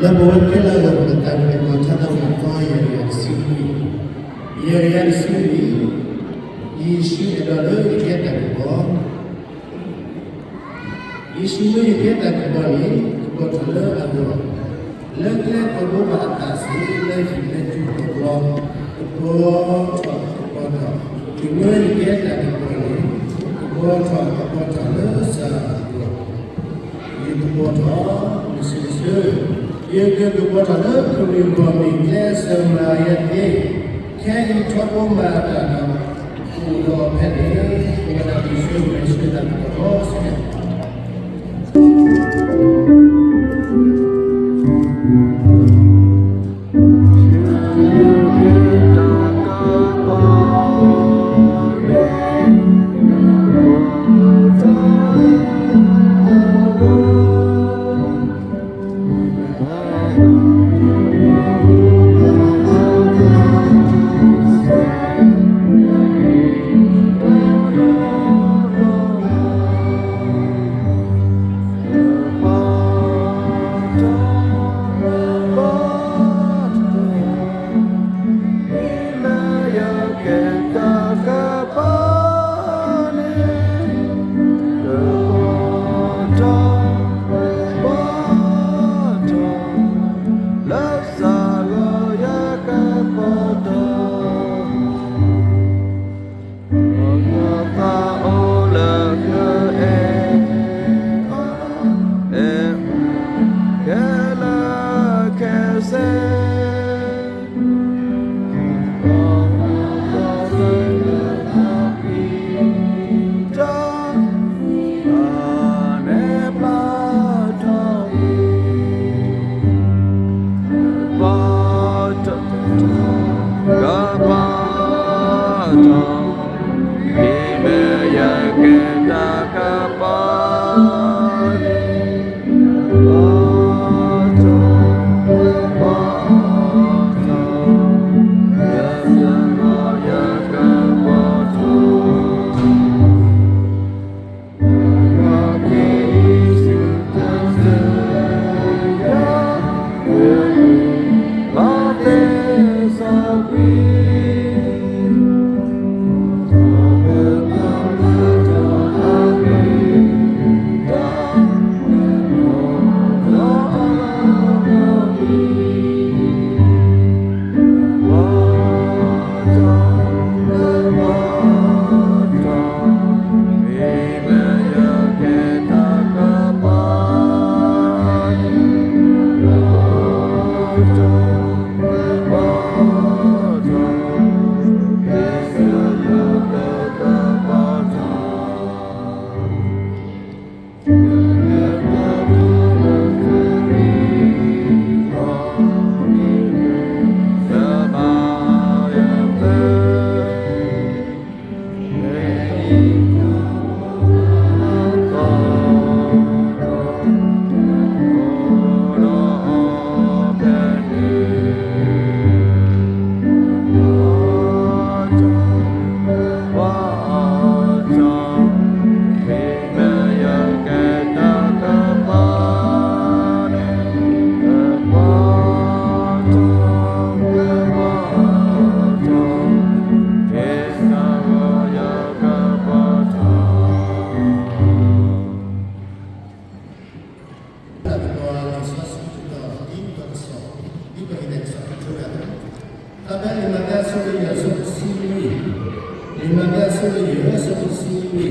ဒီးပဝဲခဲလၢာ်အဂီၢ် ပကသးဝံၣ်တၢ်ကမၤထါတၢ်မၤသီ ယဲၢ်ကယၤတဆံလွံၢ်, ယဲၢ်ကယၤတဆံလွံၢ်, ယ့ၣ်ၡူးအဲၣ်ဒိးလၢယကဲတၢ်ကပီၤ, ယ့ၣ်ၡူးမ့ၢ်ယကဲတၢ်ကပီၤန့ၣ် ကပီၤထီၣ်လၢအဂီၢ်, လၢကျဲကဘီဘၣ်အသးစ့ၢ် လၢဟံၣ်လၢကၠူၤကဘီ, ကဘီထီၣ်ကဘီထီၣ်, တုၤမ့ၢ်ယကဲတၢ်ကပီၤန့ၣ် ကဘီထီၣ်ကဘီထီၣ်လၢစှၤအဂီၢ် ယကဘီထီၣ်, လၢစံးဆၢ, ယကကဘီထီၣ်လၢခရံာ်အဂီၢ် မ့ၢ်ကျဲစၢၤမၤယၤသ့, ခဲအံၤထီဘိမၤအတၢ်ဒီး အိၣ်ဒီးဖဲန့ၣ် ပဝဲဒၣ်ပဆိကမိၣ်ဆၢတၢ်ကပီၤလီၤ. တၢ်ဘဲလံာ်မးသဲအဆၢဒိၣ်ယဲၢ်အဆၢဖိတဆံနွံ, လံာ်မးသဲအဆၢဒိၣ်ယဲၢ်အဆၢဖိတဆံနွံ,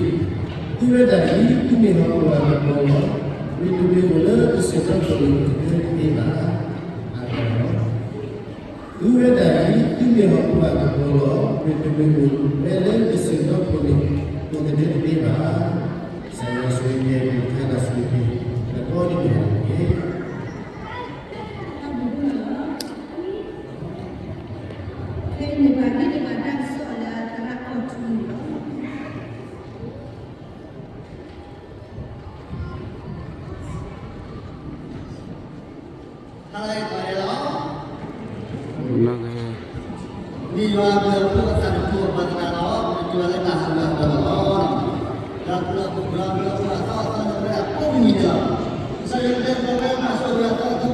သုဝဲဒၣ်အံၤ သုမ့ၢ်ဟီၣ်ခိၣ်အကပီၤလီၤ. မ့တမ့ၢ်အိၣ်လၢတစဲးထီၣ်ပူၤန့ၣ် တသ့ဘၣ်. အဂီၢ်လီၤ. သုဝဲဒၣ်အံၤ သုမ့ၢ်ဟီၣ်ခိၣ်အကပီၤလီၤ. မ့တမ့ၢ်အိၣ်ဝဲလၢတစဲးထီၣ်ပူၤန့ၣ် အိၣ်သန့ၤတသ့ဘၣ်. ကစၢ်ယွၤဆိၣ်ဂ့ၤက့ၤ ပကထါတၢ်ဆိၣ်ဂ့ၤက့ၤ တဘျီတဘျီန့ၣ်တက့ၢ်. ခဲအံၤန့ၣ် ပကဒိကနၣ်တၢ်ကစီၣ်လၢသရၣ်ကီၢ်ထူန့ၣ်လီၤ. ဟါလၢအဂ့ၤ ပှၤဒဲးလီၤ. မ့ၢ်ယွၤအဘျုးအဖှိၣ်အသးတဖှိၣ်အပှၤသရၣ်လီၤ. မ့ၢ်ယွၤလၢတၢ်ဟးဂူာ်ဟးဂီၤလီၤ. ယွၤအဘျုးအဖှိၣ် ယွၤအဘျုးအဖှိၣ်အသီအသီန့ၣ် ဝဲဒၣ်ကိးမုၢ်နံၤဒဲးလီၤ. ကစၢ်ယွၤတဲပှၤလၢမၤစၢၤဝဲအသး တကိးမုၢ်နံၤဒီးတကိးမုၢ်ဂီၤလီၤ. ဖဲတမံၤလၢပကသ့ၣ်ညါသူဝဲတၢ်ဆၢကတီၢ်လၢကစၢ်ယွၤဟ့ၣ်ပှၤ, ဖဲတမံၤလၢပကသ့ၣ်ညါသူဝဲတၢ်ဆၢကတီၢ်လၢကစၢ်ယွၤဟ့ၣ်ပှၤတၢ်ခွဲးတၢ်ယာ် လၢပတၢ်အိၣ်မူအပူၤန့ၣ်လီၤ. အဆိယ့ၣ်ၡူးခရံာ်ကစၢ်ယွၤ တၢ်အဲၣ်အသးမူန့ၣ်ဧါ ဒီး ဟံးန့ၢ်တၢ်ခွဲးတၢ်ယာ်လၢ မၤဘၣ်ဒံးအတၢ်မၤ သ့ၣ်ညါသ့ လၢတၢ်အိၣ်မူပူၤန့ၣ်လီၤ. စံးဘျုးစံးထီၣ်ပတြၢၤ ပှၤလၢအသး ဟံးစ့ၢ်ကီးပဝဲ ကစၢ်ယ့ၣ်ၡူးခရံာ် ကစၢ်ယွၤအဖိခွါသ့ၣ်တဖၣ် လၢပကဟံးန့ၢ်တၢ်ဆၢကတီၢ်လၢတနံၤညါအံၤ, ဒီးယနီၢ်ကစၢ်ယဲန့ၣ် ယအဲၣ်ဒိးဟံးန့ၢ်တၢ်ဆၢကတီၢ်ကတၢၢ်န့ၣ် ဖးယံာ်လံလီၤ. ဒီးတနံၤညါန့ၣ် ယဘၣ်ယနီၢ်နီၢ်အဆ့ၣ်နီၤ ပှၤလၢယသးလၢယကီၢ်ပှၤလၢထီဘိလီၤ. ဘၣ်မနုၤအဃိလဲၣ်န့ၣ် ကစၢ်ယွၤမ့ၢ်တၢ်ဖိလၢယပူၤသ့ၣ်တဖၣ်န့ၣ် ယဘၣ်တၢ်လီၤဖျါထီၣ်, ဒီးယဘၣ်တၢ်ဟ့ၣ်ခွဲးနီၤလီၤက့ၤလၢပှၤဒီပုၢ်ဝဲၢ်သ့ၣ်တဖၣ်ညါ, မ့ၢ်ဧါ, တၢ်လၢပှၤလၢပူၤန့ၣ် မ့ၢ်လၢပှဲၤန့ၣ် တၢ်လၢထံပူၤန့ၣ် မ့ၢ်တ့ၢ်အီၤမ့ၢ်ပှဲၤန့ၣ် တၢ်လီၤလးလီၤမ့ၢ်ဧါ, လၢပှဲၤန့ၣ်မ့ၢ်လီၤလးလီၤ. အသိးန့ၣ်လီၤ ယနီၢ်ကစၢ်ယဲစ့ၢ်ကီးန့ၣ် ကစၢ်ယွၤမ့ၢ်တၢ်လၢအအိၣ်လၢယပူၤသ့ၣ်တဖၣ်ညါန့ၣ် တဘၣ်တၢ်တီၢ်ပူၤဘၣ်. ဒ်ယပလၢၢ်ဘၣ် ဒ်ယသ့ၣ်ညါဘၣ်အသိး, ဒ်ကစၢ်ယွၤသးစီဆှံဒိၣ်ဒိၣ်ဝဲဒၣ်အသိးဒီး အဲၣ်ဒိးဟ့ၣ်ခီဟ့ၣ်နီၤက့ၤဒီပုၢ်ဝဲၢ်သ့ၣ်တဖၣ်ညါန့ၣ်လီၤ. ခီလၢကၠိန့ၣ် အဝဲဒၣ် မီထိၣ် ကကဲစံကၠိ မီထိၣ်ပာ်လီၤဝဲဒၣ် မးသဲအဆၢဒိၣ်ယဲၢ် အဆၢဖိတဆံလွံၢ်လီၤ. သုဝဲသ့ၣ်အံၤ သုမ့ၢ်ဟီၣ်ခိၣ်အကပီၤလီၤ. ပှၤလၢပအိၣ်လၢကစၢၢ်ဒီဖျၢၣ်န့ၣ် ပတဒၢတသ့ဘၣ်လီၤ. တၢ်ဂ့ၢ်လၢတနံၤအံၤ ယကတဲအီၤန့ၣ် ဘၣ်ဃးဒီးတၢ်ကပီၤလီၤ. တၢ်ဂ့ၢ်လၢတနံၤအံၤ ယကတဲအီၤဘၣ်ဃးဒီးတၢ်ကပီၤလီၤ. တၢ်ဂ့ၢ်မိၢ်ပှၢ်န့ၣ်မ့ၢ်ဝဲဒၣ် ပှၤစူၢ်က့ၤနာ်က့ၤတၢ် ကိးဂၤဒဲးန့ၣ်မ့ၢ်ဝဲဒၣ်ဟီၣ်ခိၣ်အကပီၤလီၤ. ပှၤစူၢ်က့ၤနာ်က့ၤတၢ် ကိးဂၤဒဲးန့ၣ်မ့ၢ်ဝဲဒၣ်ဟီၣ်ခိၣ်အကပီၤလီၤ. တၢ်ဂ့ၢ်မိၢ်ပှၢ်လီၤ. ဒီးဘၣ်မနုၤအဃိလၢ ကစၢ်ယ့ၣ်ၡူးခရံာ်ဒိလီၤပှၤလၢအမ့ၢ်ဟီၣ်ခိၣ်အကပီၤလဲၣ်. ဘၣ်မနုၤအဃိလၢကစၢ်ယ့ၣ်ၡူးခရံာ်ဘၣ်ဒိလီၤပှၤလၢဟီၣ်ခိၣ်အကပီၤလဲၣ်. ဟီၣ်ခိၣ်အံၤဒိးဘၣ်တၢ်ကပီၤအဃိလီၤ. ကစၢ်ယ့ၣ်ၡူးခရံာ်ဒိးပှၤလၢအမ့ၢ်ဟီၣ်ခိၣ်အကပီၤလီၤ. ညါ ဟီၣ်ခိၣ်အံၤ ခီဖျိလၢတၢ်ခံးအဃိန့ၣ်လီၤ. အဝဲဒၣ် ကစၢ်ခရံာ်ဒိလီၤပှၤလၢအမ့ၢ်ဟီၣ်ခိၣ်အကပီၤ, လၢပကကပီၤထီၣ်, လၢပကထံၣ်န့ၢ်က့ၤဝဲဒၣ်ကစၢ်ယ့ၣ်ၡူးခရံာ်လၢပတၢ်အိၣ်မူ လၢတၢ်အိၣ်မူပူၤန့ၣ်လီၤ. ကစၢ်ယွၤတ့လီၤပှၤအဆိကတၢၢ်တဘျီစ့ၢ်ကီးန့ၣ် တ့လီၤစ့ၢ်ကီးတၢ်ကပီၤန့ၣ်လီၤ. ကစၢ်ယွၤတ့လီၤမူခိၣ်ဟီၣ်ခိၣ်ဝံၤအလီၢ်ခံန့ၣ် တၢ်ခံးအိၣ်ပှဲၤဟီၣ်ခိၣ်လီၤ, ဟီၣ်ခိၣ်လီၤမူခိၣ်လီၤ. ပမ့ၢ်ဖးလၢတၢမိၤၡ့အဆၢဒိၣ်တၢ အဆၢဖိခံဒီးသၢန့ၣ် ထံၣ်ဘၣ်, တၢမိၤၡ့အဆၢဒိၣ်တၢ အဆၢဖိခံဒီးသၢ, ဒီးတၢ်ခံးအိၣ်ဝဲလၢတၢ်အံၤအထံဖံးခိၣ်, ဒီးယွၤသးဟူဝဲလၢထံဖံးခိၣ်, ဒီးယွၤစံးဝဲဒၣ်, တၢ်ကပီၤမ်အကဲထီၣ်တက့ၢ်, ဒီးတၢ်ကပီၤန့ၣ်ကဲထီၣ်ဝဲလီၤ. ဖဲအံၤန့ၣ်ဒီး တၢ်ခံးအိၣ်ဝဲလၢတၢ်အံၤအထံဖံးခိၣ်, တၢ်ခံးသ့ၣ်တဖၣ်န့ၣ် လူၤဒိၣ်က့ၤဝဲဒၣ် မူခိၣ်ဒီးဟီၣ်ခိၣ်လီၤ. ဒီးကစၢ်ယွၤအသးဟူဝဲလၢထံဖံးခိၣ်လီၤ. ဘၣ်မနုၤအဃိလၢကစၢ်ယွၤအသးဟူဝဲလၢထံဖံးခိၣ်န့ၣ်လဲၣ်. ကစၢ်ယွၤတၢ်ခံးတ့လီၤဝဲဒၣ် တၢ်ကပီၤမ့ၢ်ဂ့ၤ မုၢ်လါဆၢသ့ၣ်တဖၣ်ညါန့ၣ် ကစၢ်ယွၤ တိာ်ပာ်ဝဲဒၣ်, ကစၢ်ယွၤကတဲာ်ကတီၤဝဲဒၣ်လၢအဂ့ၤကတၢၢ်လီၤ. ကစၢ်ယွၤတိာ်ဝဲဒၣ်လၢ အကကဲထီၣ်ဝဲဒၣ်အတၢ်ဘၣ်တ့လၢအဂ့ၤကတၢၢ်လၢအဝဲဒၣ်အဂီၢ်လီၤ. လၢအကကဲဘျုးကတၢၢ်လၢအဝဲဒၣ်အဂီၢ်လီၤ. လၢတၢ်န့ၣ်အဃိန့ၣ် ကစၢ်ယွၤတ့လီၤဝဲဒၣ်တၢ်ကပီၤ, တဘျီန့ၣ် ကစၢ်ယွၤတ့လီၤဝဲဒၣ်တၢ်ကပီၤ, ကစၢ်ယွၤအသးဟူလၢထံဖံးခိၣ်လီၤ. ပကဟ့ၣ်တၢ်ဒ်န့ၣ်ဒီး ဆီတဘ့ၣ် ဆီဖိဘုတဘ့ၣ်န့ၣ် လၢလၢဖိန့ၣ်န့ၣ် တဟူးတဂ့ၤဘၣ်, အိၣ်ဒၣ်ဖဲဒၣ်ဟူးတၢ်လီၢ်လီၤ. ဒ်န့ၣ်အသိးန့ၣ် ကစၢ်ယွၤအသးဟူလၢထံဖံးခိၣ်န့ၣ် ဒ်န့ၣ်အသိးစ့ၢ်ကီးလီၤ. ဒီးတုၤလၢဆီတဘ့ၣ်အဖိဖးလီၤန့ၣ် ဒီးလီၤဘံလီၤဘျါလီၤ. ဒ်န့ၣ်အသိးန့ၣ် ကစၢ်ယွၤအသးဟူလၢထံဖံးခိၣ်အပူၤန့ၣ် ဝိညာဉ်ပူၤသီလၢပတသ့ၣ်ညါဘၣ်, လံာ်စီဆှံတတဲလီၤဘၣ်. ဘၣ်ဆၣ်သနာ်က့န့ၣ် ကစၢ်ယွၤအသးဟူလၢထံဖံးခိၣ်ဝံၤအလီၢ်ခံန့ၣ် ဒီးကစၢ်ယွၤစံးဝဲဒၣ်, တၢ်ကပီၤမ်အကဲထီၣ်တက့ၢ်, တၢ်ကပီၤန့ၣ်ကဲထီၣ်ဝဲလီၤ. တၢ်ကပီၤကတၢၢ် မူခိၣ်ဟီၣ်ခိၣ်ဝံၤအလီၢ်ခံ ကစၢ်ယွၤကဲထီၣ်တၢ်ကပီၤန့ၣ်လီၤ. လၢတၢ်န့ၣ်အဃိန့ၣ် ဟီၣ်ခိၣ်အံၤခံး, တၢ်လၢဟီၣ်ခိၣ်န့ၣ် တၢ်ခံးအိၣ်ဝဲလၢတၢ်အံၤအထံဖံးခိၣ်, တၢ်ခံးအိၣ်အဃိန့ၣ်ဒီး တၢ် တၢ်ခံးန့ၣ်အိၣ်တၢ်ကပီၤအဃိန့ၣ်ဒီး အဝဲဒၣ် ကစၢ်ယွၤတ့လီၤဝဲဒၣ်တၢ်ကပီၤန့ၣ်လီၤ. ကစၢ်ယ့ၣ်ၡူးခရံာ်ဒိလီၤသးလၢ အဝဲဒၣ်တၢ်ကပီၤစ့ၢ်ကီး, လၢတၢ်န့ၣ်အဃိန့ၣ် ဟီၣ်ခိၣ်အံၤ ပမ့ၢ်ကွၢ်က့ၤမုၢ်မဆါတနံၤညါအံၤ ပနၢ်ဟူဘၣ်တၢ်ကစီၣ်ဖဲမဟါအံၤ အံၣ်စရ့လးကီၢ် တၢ်ဒိဘၣ်အဝဲသ့ၣ်ခးလိာ်သး မ့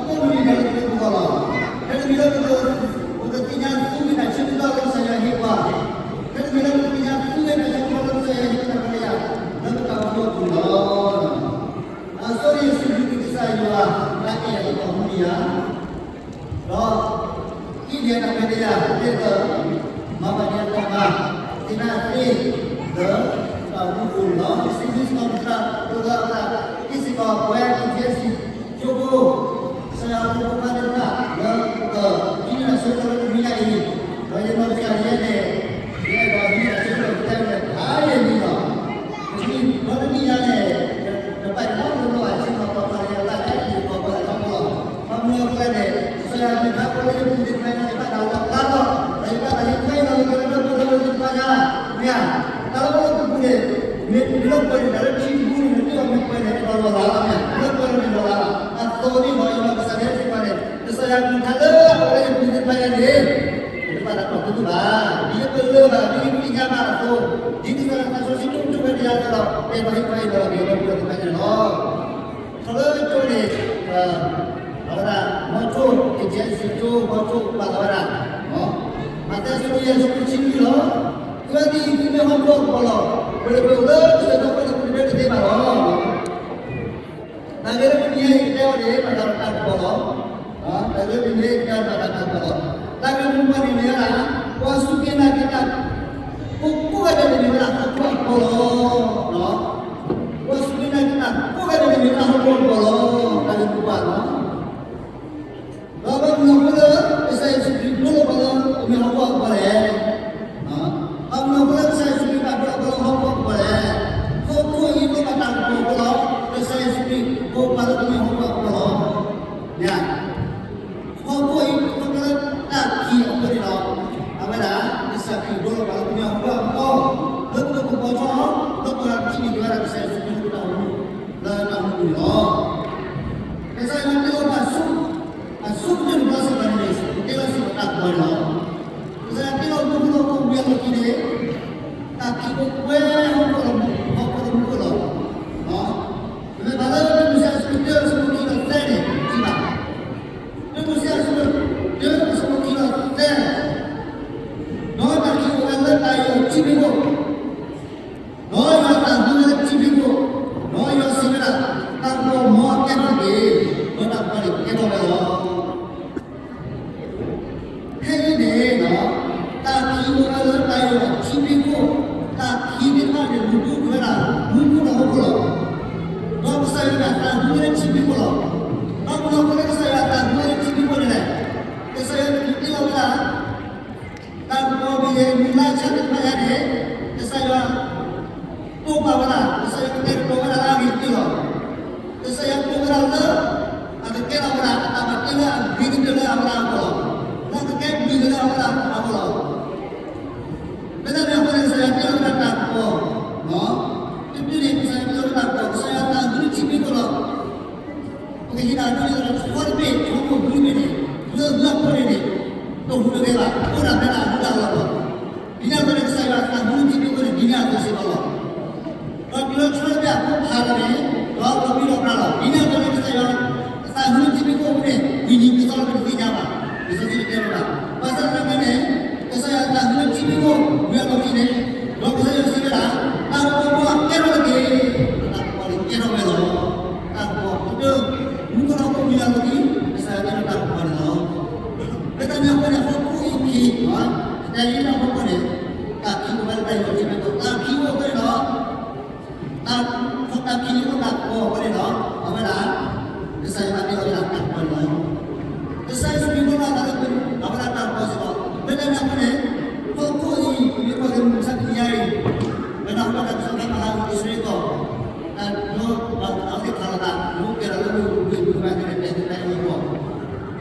ၢ်အိၣ်ကဲထီၣ်လၢမုၢ်ဂ့ၤမုၢ်ဘၣ်န့ၣ် တဲသ့ၣ်တဖၣ်အံၤအဂီၢ် မ့ၢ်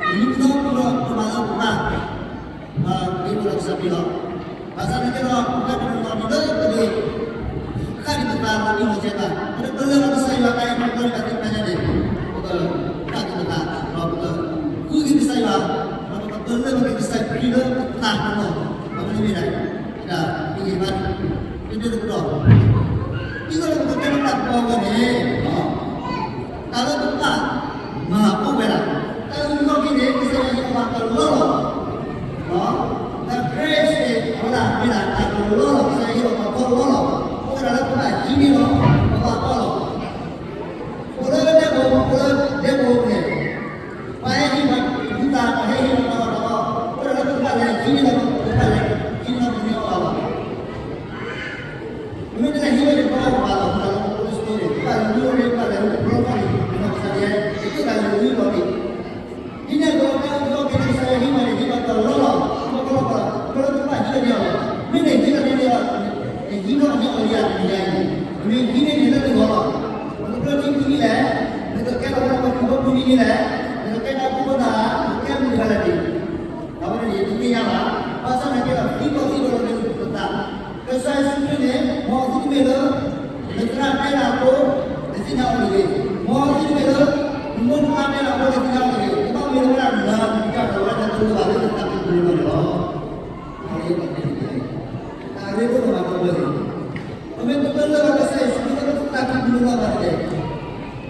ပသီပူၤဒီးပမၤလၢပမၤ ပှၤဂ့ၤဝဲဒီးကစၢ်ခရံာ်လီၤ. ဘၣ်ဆၣ်သနာ်က့ဒီး ပဝဲပနီၢ်နီၢ်ဒ်လၢပဂ့ၤ ဃၣ်က့ၤပသးလီၤတံၢ်လီၤဆဲးဘၣ်, ပတပလၢၢ်ဘၣ်ကစၢ်ယွၤတၢ်အဲၣ်တၢ်ကွံလၢပသ့ၣ်တဖၣ်ညါန့ၣ် ပကဃၣ်က့ၤပသး ဒီးပကဃုက့ၤကစၢ်ယွၤ ဒီးပကပလၢၢ်ဘၣ်က့ၤကစၢ်ခရံာ်လၢပသးပနီၣ် အဝဲန့ၣ်မ့ၢ်ဒၣ် တၢ်ဂ့ၤဘၣ် တဒၢတကတီၢ် ဒ်သိးဒီးပကတဲလီၤတၢ်ကပီၤအဂီၢ်န့ၣ် တၢ်လၢပပာ် မ့ၢ်လဲၣ်, နကကဲတၢ်အိၣ်ဖှိၣ်ဖိသၣ်ဧါ, နကကဲမနုၤလဲၣ်န့ၣ်, အဝဲန့ၣ်ယတသ့ၣ်ညါဘၣ်. ဘၣ်ဆၣ်သနာ်က့ဒီး သံကွၢ်သံကွၢ်လီၤန့ၣ်ပသး, ကစၢ်ယ့ၣ်ၡူးခရံာ်န့ၣ် မ်သုတမ့ၢ်လၢ နသရၣ်တဲတၢ်အဃိ နသ့ၣ်ညါအီၤတဂ့ၤ, မ်သုတမ့ၢ်လၢ နမိၢ်နပၢ်တဲတၢ်အဃိ နသ့ၣ်ညါအီၤတဂ့ၤ, နဘၣ်မ့ၢ်လၢဝဲဒၣ်နၤနကစၢ်ဒီးဝဲဒၣ်တၢ်တလိၣ်ဘၣ်လၢနသးကံၢ်ပူၤန့ၣ်လီၤန့ၣ်လီၤ. တၢ်ရ့ဒိၣ်န့ၣ်ဘၣ်တၢ်ဝဲန့ၣ်, ပမ့ၢ်တပၢလၢကစၢ်ယ့ၣ်ၡူးခရံာ်လၢပသးကံၢ်ပူၤန့ၣ်လီၤဘၣ်တက့ၢ်.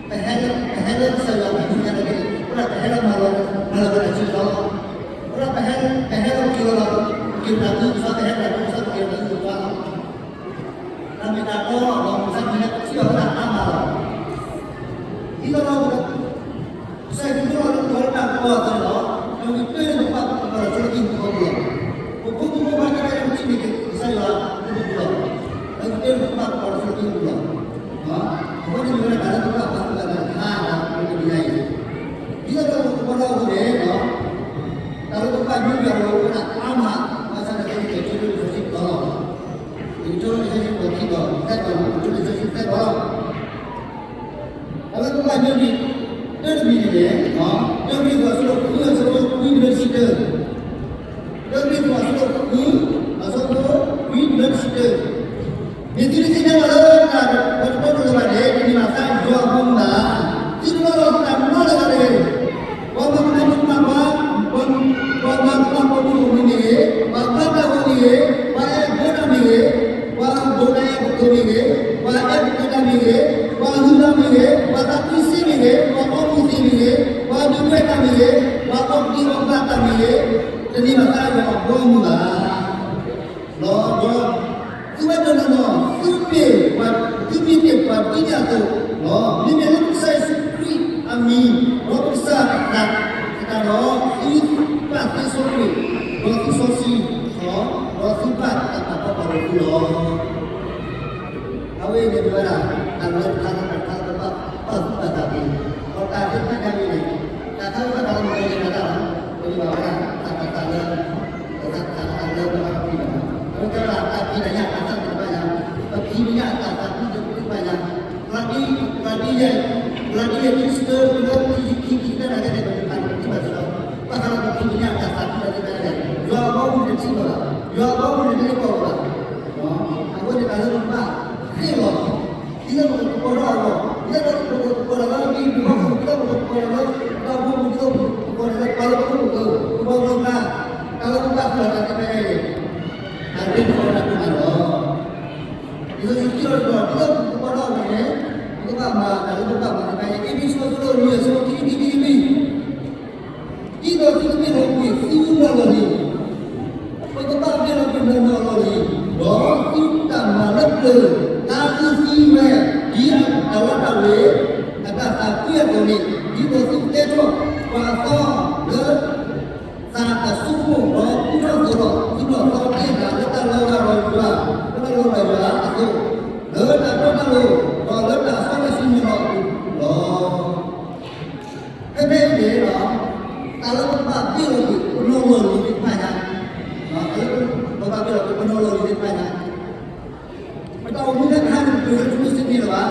ပဟဲလၢ ပဟဲလၢကစၢ်ယွၤအပူၤညါတက့ၢ်, ပဝဲဒၣ်ပဟဲလၢမၤလီၤ, မၤလီၤပတၢ်ဆၢကတီၢ်လီၤ. ပဝဲဒၣ်ပဟဲ, ပဟဲလၢက့ၤလီၤ, က့ၤပတၢ်သူကစီၣ်, ပဟဲလၢတၢ်သူကစီၣ် ပက့ၤပတၢ်သူကစီၣ်လီၤ. တၢ်မ့ၢ်တၢ်တီလီၤ, ပကစၢ်ခရံာ်န့ၣ် ပထံၣ်ဘၣ်ဝဲဒၣ်အါမးလီၤ. ဒ်သိးဒီး ကစၢ်ခရံာ်ဒိလီၤလၢပဂီၢ်တၢ်ကပီၤအသိးန့ၣ်လီၤ. ဒီးကတၢၢ်န့ၣ်ပကဘၣ်ကပီၤလီၤဆူလၢကံၢ်ပူၤအပူၤလီၤ. ပဖိမုၣ်ဖိခွါကဲကဲန့ၣ် ပထံၣ်န့ၢ်က့ၤကစၢ်ယွၤအပူၤလီၤ. ဒီးကတၢၢ်န့ၣ်ပကဘၣ်ကပီၤလီၤဆူလၢကံၢ်ပူၤလီၤ. အဃိန့ၣ်မ့ၢ်ဝဲဒၣ်တၢ်လၢပကဘၣ်ပာ်သူၣ်ပာ်သးတခါလီၤ လၢတနံၤညါအံၤ. ဒ်သိးဒီးပကပီၤလီၤအဃိန့ၣ်လီၤ. တၢ်လၢပကဘၣ်ညိကွံာ်အီၤလီၤ ပဝဲဒၣ်အါမး, ဘၣ်ဆၣ်သနာ်က့ ကဲထီၣ်လၢကစၢ်ယ့ၣ်ၡူးခရံာ်အပူၤလီၤ. ကဲထီၣ်လၢကစၢ်ယ့ၣ်ၡူးခရံာ်အပူၤလီၤ. တၢ်လၢပကဘၣ်ညိကွံာ် တၢ်တမံၤန့ၣ်န့ၣ်, တၢ်ကရံၣ်သူးအဆၢဒိၣ်ဃု အဆၢဖိခွံတုၤလၢတဆံတၢ, တၢ်ကရံၣ်သူးအဆၢဒိၣ်ဃု အဆၢဖိခွံတုၤလၢတဆံတၢ, မ့ၢ်သုတသ့ၣ်ညါဘၣ်လၢတၢ်တတီတလိၤဘၣ်န့ၣ် တန့ၢ်ဘၣ်သါယွၤအဘီအမုၢ်ဘၣ်. သုတလီၢ်လီၤသုသးနီတဂၤတဂ့ၤ. ပှၤမၤကမၣ်မုၢ်ကမၣ်ပှၤ, ပှၤမၤကမၣ်ပိာ်မုၣ်ပိာ်မုၣ်မ့ၢ်ဂ့ၤ, ပှၤဘါတၢ်ဂီၤမ့ၢ်ဂ့ၤ, ပှၤအဲၣ်ဘၢတၢ်မ့ၢ်ဂ့ၤ, ပှၤဒိးတၢ်အဲၣ်ကတိၤမ့ၢ်ဂ့ၤ, ပှၤအဲၣ်ပကဲတၢ်မ့ၢ်ဂ့ၤ, ပှၤဟုၣ်တၢ်မ့ၢ်ဂ့ၤ, ပှၤသးခုစ့မ့ၢ်ဂ့ၤ, ပှၤအီမူၤသံးမ့ၢ်ဂ့ၤ, ပှၤဒုးဝဲၢ်တၢ်မ့ၢ်ဂ့ၤ, ပှၤအီၣ်ကံအီၣ်ဘၣ်တၢ်မ့ၢ်ဂ့ၤ, တန့ၢ်ဘၣ်သါယွၤအဘီအမုၢ်ဘၣ်. လီၤဒီး သုဝဲတနီၤနီၤ သုမ့ၢ်ပှၤ, သုမ့ၢ်န့ၢ်ပှၤဒ်န့ၣ်အသိးလီၤ. မ့မ့ၢ်လၢကစၢ်ယ့ၣ်ၡူးခရံာ်အမံၤ ဒီးပကစၢ်အသး, သတးဒီး သုဘၣ်သ့စီကွံာ်, ဒီးသုစီဆှံ, ဒီးသုဘၣ်တၢ်ပာ်ဖှိၣ်ပာ်လီၤသုလီၤ. အဝဲအံၤန့ၣ်မ့ၢ်ဝဲဒၣ် တၢ်လၢတခါလၢတခါလၢပဘၣ်ပာ်သူၣ်ပာ်သးက့ၤ, ဒီးတၢ်သ့ၣ်တဖၣ်ညါန့ၣ်, တၢ်ခါလၢဘၣ်တၢ်လၢမၤတန့ၢ်ဘၣ်တၢ်လီၤ, ပမ့ၢ်ဘၣ်ဝဲဒၣ် တၢ်ပာ်သးလၢ ပသးလၢပဘၣ်တၢ်ဖံးဘၣ်, အဝဲကဲဝဲဒၣ်တၢ်ဖံးတၢ်ညၣ်တၢ်သၣ်သ့ၣ်တဖၣ်ညါ, ပဖံးပညၣ်တၢ်သးခုသ့ၣ်တဖၣ်ညါ, ပှၤဒ်, ပှၤဒ်ယဲ, ပှၤဒ်ယဲ သုဆၢကတီၢ်လၢခံခံခံတၢ်နာ်က့န့ၣ် ပတဖၣ်န့ၣ် ပထံၣ်ဘၣ်စ့ၢ်ကီး, ဘၣ်ဃးဒီးပဖံးပညၣ်တၢ်သးခုတၢ်သ့ၣ်တဖၣ်ညါန့ၣ် ယွၤအဘီအမုၢ်န့ၣ်တထံၣ်ဘၣ်ဘၣ်, ယွၤအဘီအမုၢ်န့ၣ်တလ့ပှဲၤဘၣ်, အဃိန့ၣ်တၢ်လၢပကဘၣ်ဃ့ၢ်လီၤ ဒ်သိးပကကပီၤထီၣ်အဂီၢ်, ဒ်သိးပကကပီၤထီၣ်လၢမံၤပူၤဟီၣ်ခိၣ်, ဒ်သိးပကကပီၤထီၣ်လၢတၢ်အိၣ်ဖှိၣ်ပူၤ, ဒ်သိးပကကပီၤထီၣ်လၢပှၤလၢပကအိၣ်ကၢ, ကပီၤလၢပှၤ, တၢ်လၢပဘၣ်ဃ့ၢ်လီၤတၢ်သ့ၣ်တဖၣ်ညါန့ၣ်, တၢ်လၢပကဘၣ်ဃ့ၢ်လီၤတၢ်သ့ၣ်တဖၣ်လီၤ. ဒ်သိးယထံၣ်အီၤတဘျီ, ဒ်သိးပကကပီၤထီၣ်အဂီၢ်န့ၣ်, ပကဘၣ်မၤတၢ်လၢပဘၣ်မၤသ့ၣ်တဖၣ်ညါ, အ့းဖ့းစူးအဆၢဒိၣ်လွံၢ် အဆၢဖိခံဆံခံ ခံဆံလွံၢ် ဒ်သိးသုတမ့ၢ်လီၤကွံာ်သုနီၢ်နီၢ်လီၤလံၤ, ပကဘၣ်မ့ၢ်လီၤကွံာ်နီၢ်နီၢ်လီၤလံၤ, ဒီးသုတၢ်မၤလၢပျၢၤ, တၢ်အုၣ်သံဝဲ, ဒ်အတၢ်လီတၢ်ဝ့ၤ, အတၢ်သးကွံအသိးန့ၣ်, ဒ်သိးသုကတဲထီၣ်ပှၤအသီလၢ သးတၢ်ဆိကမိၣ်, ဒီးကူထီၣ်သိးဒီးသုနီၢ်သီသ့ၣ်တဖၣ်လၢတၢ်လီၤဂာ်ဒီးယွၤ, လၢတၢ်လီၤဂာ်ယွၤအသိး, လၢတၢ်တီတၢ်လိၤ, ဒီးလၢတၢ်စီတၢ်ဆှံမ့ၢ်နီၢ်အပူၤလီၤ. ဖဲဖဲအံၤန့ၣ်ဒီး, တၢ်လၢပဘၣ်ဘ့ၣ်လီၤကွံာ်ပနီၢ်လီၤလံၤသ့ၣ်တဖၣ်ညါ, တၢ်လၢပဘၣ်ဘ့ၣ်လီၤကွံာ်ပနီၢ်လီၤလံၤသ့ၣ်တဖၣ်ညါ, ပတၢ်အိၣ်မူတခါန့ၣ် ပတုၤလၢထူလၢစ့န့ၣ်လၢၤဘၣ်.